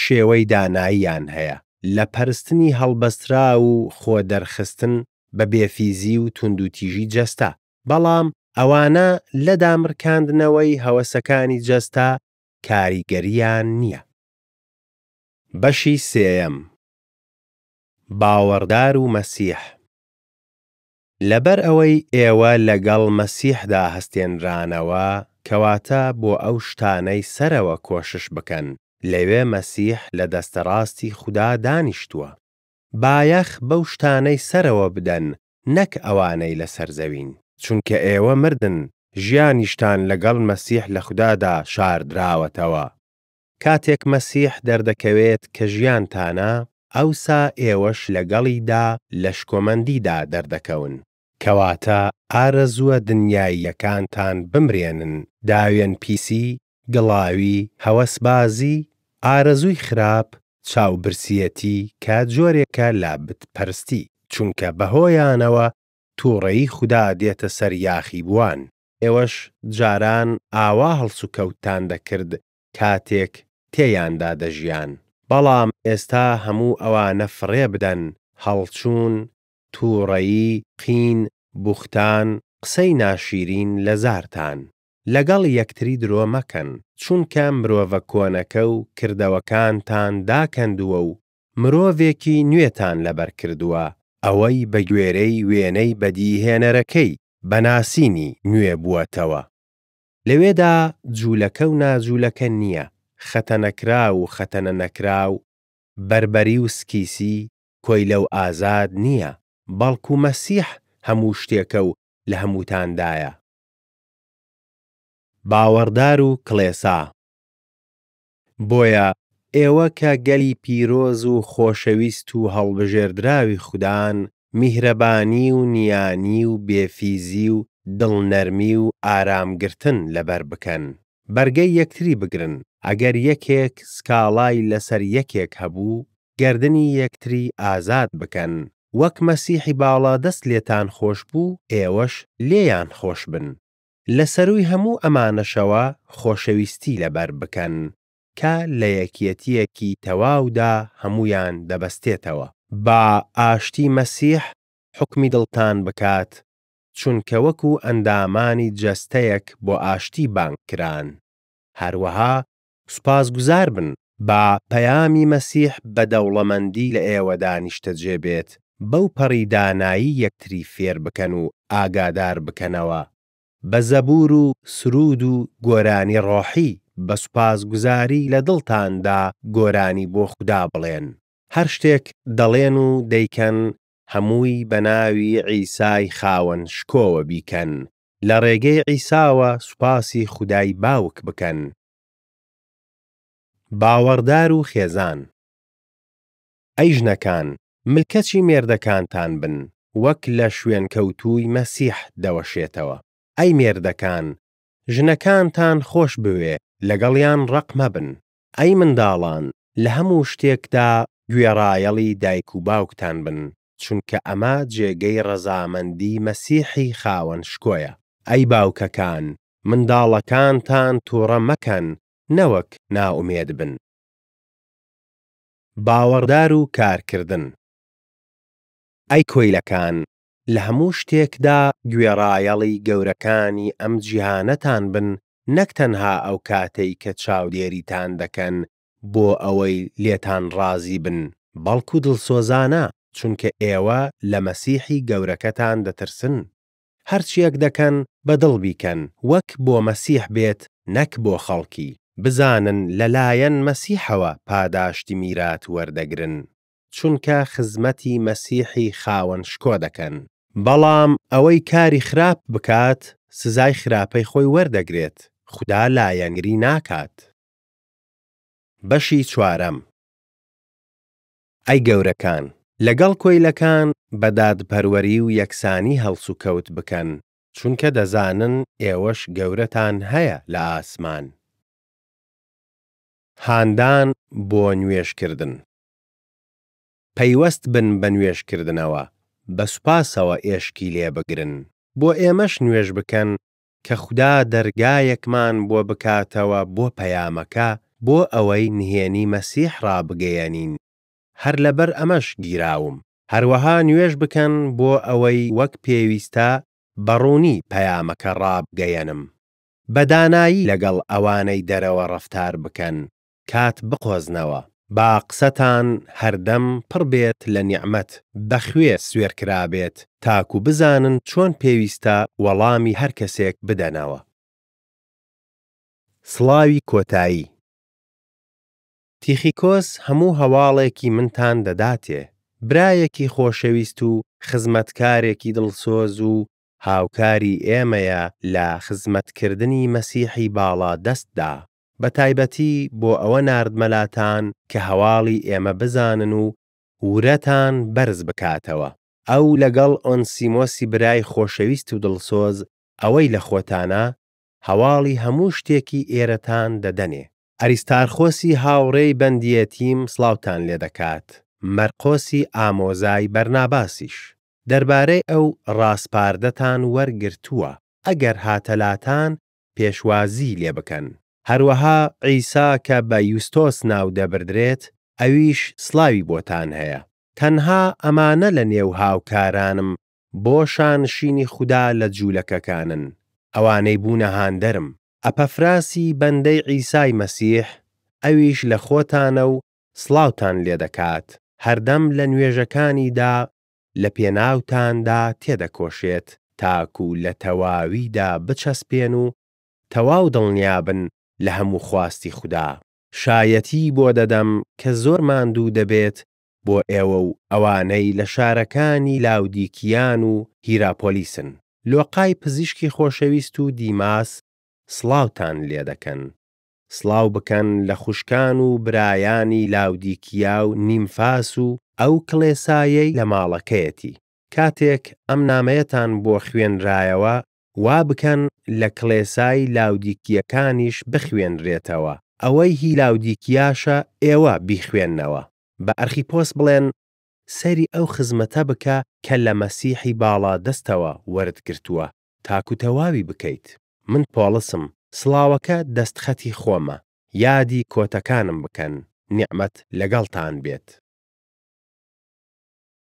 شێوەی داناییان هەیە، لە پەرستنی هەڵبەستراو و خۆدەرخستن بە بێفیزی و توندوتیژی جەستە، بەڵام ئەوانە لە دامرکاندنەوەی هەوەسەکانی جەستە کاریگەرییان نییە. بەشی سێیەم: باوەڕدار و مەسیح لەبەر ئەوەی ئێوە لەگەڵ مەسیحدا هەستێنرانەوە، کەواتە بۆ ئەو شتانەی سەرەوە کۆشش بکەن، لەوێ مەسیح لە دەستەڕاستی خودا دانیشتووە. بایەخ بەو شتانەی سەرەوە بدەن نەک ئەوانەی لەسەر زەوین. چونکە ئێوە مردن، ژیانیشتان لەگەڵ مەسیح لە خودادا شاردراوەتەوە. کاتێک مەسیح دەردەکەوێت کە ژیانتانە، ئەوسا ئێوەش لەگەڵیدا لە شکۆمەندیدا دەردەکەون. کەواتە ئارەزووە دنیاییەکانتان بمرێنن: داوێنپیسی، گڵاوی، هەوەسبازی، ئارەزووی خراپ، چاوبرسیێتی کە جۆرێکە لە بتپەرستی، چونکە بەهۆیانەوە تووڕەیی خودا دێتە سەر یاخیبووان. ئێوەش جاران ئاوا هەڵسوکەوتتان دەکرد کاتێک تێیاندا دەژیان. بەڵام ئێستا هەموو ئەوانە فڕێبدەن: هەڵچوون، تووڕەیی، قین، بوختان، قسەی ناشیرین لە زارتان. لەگەڵ یەکتری درۆ مەکەن، چونکە مرۆڤە کۆنەکە و کردەوەکانتان داکەندووە و مرۆڤێکی نوێتان لەبەرکردووە، ئەوەی بەگوێرەی وێنەی بەدیهێنەرەکەی بە ناسینی نوێ بووەتەوە. لەوێدا جولەکە و ناجولەکە نییە، خەتەنەکراو و خەتەنەنەکراو، بەربەری و سکیسی، کۆیلە و ئازاد نییە، بەڵکو مەسیح هەموو شتێکە و لە هەمووتاندایە. باوەڕدار و کڵێسا. بۆیە، ئێوە کە گەلی پیرۆز و خۆشەویست و هەڵبژێردراوی خودان، میهرەبانی و نیانی و بێفیزی و دڵنەرمی و ئارامگرتن لەبەر بکەن. بەرگەی یەکتری بگرن، ئەگەر یەکێک سکاڵای لەسەر یەکێک هەبوو، گەردنی یەکتری ئازاد بکەن، وەک مەسیحی باڵادەست لێتان خۆشبوو، ئێوەش لێیان خۆشبن. لە سەرووی هەموو ئەمانەشەوە خۆشەویستی لەبەر بکەن، کە لە یەکێتییەکی تەواودا هەموویان دەبەستێتەوە. با ئاشتی مەسیح حوکمی دڵتان بکات، چونکە وەکو ئەندامانی جەستەیەک بۆ ئاشتی بانگکران. هەروەها سوپاسگوزار بن. با پەیامی مەسیح بە دەوڵەمەندی لە ئێوەدا نیشتەجێ بێت، بەوپەڕی دانایی یەکتری فێر بکەن و ئاگادار بکەنەوە، بە زەبوور و سروود و گۆرانی ڕۆحی بە سوپاسگوزاری لە دڵتاندا گۆرانی بۆ خودا بڵێن. هەر شتێک دەڵێن و دەیکەن هەمووی بە ناوی عیسای خاوەن شکۆوە بیکەن، لە ڕێگەی عیساوە سوپاسی خودای باوک بکەن. باوەڕدار و خێزان ئەی ژنەکان، ملکەچی مێردەکانتان بن، وەک لە شوێنکەوتووی مەسیح دەوەشێتەوە. ئەی مێردەکان، ژنەکانتان خۆشبوێ، لەگەڵیان ڕەق مەبن. ئەی منداڵان، لە هەموو شتێکدا گوێڕایەڵی دایک و باوکتان بن، چونکە ئەمە جێگەی ڕەزامەندی مەسیحی خاوەن شکۆیە. ئەی باوکەکان، منداڵەکانتان تووڕە مەکەن، نەوەک نائومێد بن. باوەڕدار و کارکردن ئەی کۆیلەکان، لە هەموو شتێکدا گوێڕایەڵی گەورەکانی ئەم جیهانەتان بن، نەک تەنها ئەو کاتەی کە چاودێریتان دەکەن بۆ ئەوەی لێتان ڕازی بن، بەڵکو دڵسۆزانە، چونکە ئێوە لە مەسیحی گەورەکەتان دەترسن. هەرچییەک دەکەن بە دڵ بیکەن، وەک بۆ مەسیح بێت نەک بۆ خەڵکی. بزانن لەلایەن مەسیحەوە پاداشتی میرات وەردەگرن، چونکە خزمەتی مەسیحی خاوەن شکۆ دەکەن. بەڵام ئەوەی کاری خراپ بکات، سزای خراپەی خۆی وەردەگرێت، خودا لایەنگری ناکات. بەشی چوارەم: ئەی گەورەکان، لەگەڵ کۆیلەکان بە دادپەروەری و یەکسانی هەڵسوکەوت بکەن، چونکە دەزانن ئێوەش گەورەتان هەیە لە ئاسمان. هاندان بۆ نوێژکردن پەیوەست بن بە نوێژکردنەوە، بە سوپاسەوە ئێشکی لێ بگرن. بۆ ئێمەش نوێژ بکەن کە خودا دەرگایەکمان بۆ بکاتەوە بۆ پەیامەکە، بۆ ئەوەی نهێنی مەسیح ڕابگەیەنین، هەر لەبەر ئەمەش گیراوم. هەروەها نوێژ بکەن بۆ ئەوەی وەک پێویستە بە ڕوونی پەیامەکە ڕابگەیەنم. بە دانایی لەگەڵ ئەوانەی دەرەوە ڕەفتار بکەن، کات بقۆزنەوە. با قسەتان هەردەم پڕبێت لە نیعمەت، بە خوێ سوێر کرابێت، تاکو بزانن چۆن پێویستە وەڵامی هەرکەسێک بدەنەوە. سڵاوی کۆتایی تیخیکۆس هەموو هەواڵێکی منتان دەداتێ، برایەکی خۆشەویست و خزمەتکارێکی دڵسۆز و هاوکاری ئێمەیە لە خزمەتکردنی مەسیحی باڵادەستدا. بە تایبەتی بۆ ئەوە ناردمە لاتان کە هەواڵی ئێمە بزانن و ورەتان بەرز بکاتەوە. ئەو لەگەڵ ئۆنسیمۆسی برای خۆشەویست و دڵسۆز، ئەوەی لە خۆتانە، هەواڵی هەموو شتێکی ئێرەتان دەدەنێ. ئەریستارخۆسی هاوڕێی بەندیێتیم سڵاوتان لێدەکات، مەرقۆسی ئامۆزای بەرناباسیش. دەربارەی ئەو ڕاسپاردەتان وەرگرتووە، ئەگەر هاتە لاتان پێشوازیی لێ بکەن. هەروەها عیسا کە بە یوستۆس ناودەبردرێت، ئەویش سڵاوی بۆتان هەیە. تەنها ئەمانە لەنێو هاوکارانم بۆ شانشینی خودا لە جولەکەکانن، ئەوانەی بوونە هاندەرم. ئەپەفراسی بەندەی عیسای مەسیح، ئەویش لە خۆتانە و سڵاوتان لێدەکات، هەردەم لە نوێژەکانیدا لە پێناوتاندا تێدەکۆشێت، تاکو لە تەواویدا بچەسپێن و تەواو دڵنیابن لە هەموو خواستی خودا. شایەتیی بۆ دەدەم کە زۆر ماندوو دەبێت بۆ ئێوە و ئەوانەی لە شارەکانی لاودیکییان و هیراپۆلیسن. لۆقای پزیشکی خۆشەویست و دیماس سڵاوتان لێدەکەن. سڵاو بکەن لە خوشکان و برایانی لاودیکییا و نیمفاس و ئەو کڵێسایەی لە ماڵەکەیەتی. کاتێک ئەم نامەیەتان بۆ خوێنرایەوە، وا بکەن لە کڵێسای لاودیکییەکانیش بخوێنرێتەوە، ئەوەی هی لاودیکییاشە ئێوە بیخوێننەوە. بە ئەرخیپۆس بڵێن: «سەیری ئەو خزمەتە بکە کە لە مەسیحی باڵادەستەوە وەرتگرتووە، تاکو تەواوی بکەیت.» من پۆڵسم، سڵاوەکە دەستخەتی خۆمە. یادی کۆتەکانم بکەن. نیعمەت لەگەڵتان بێت.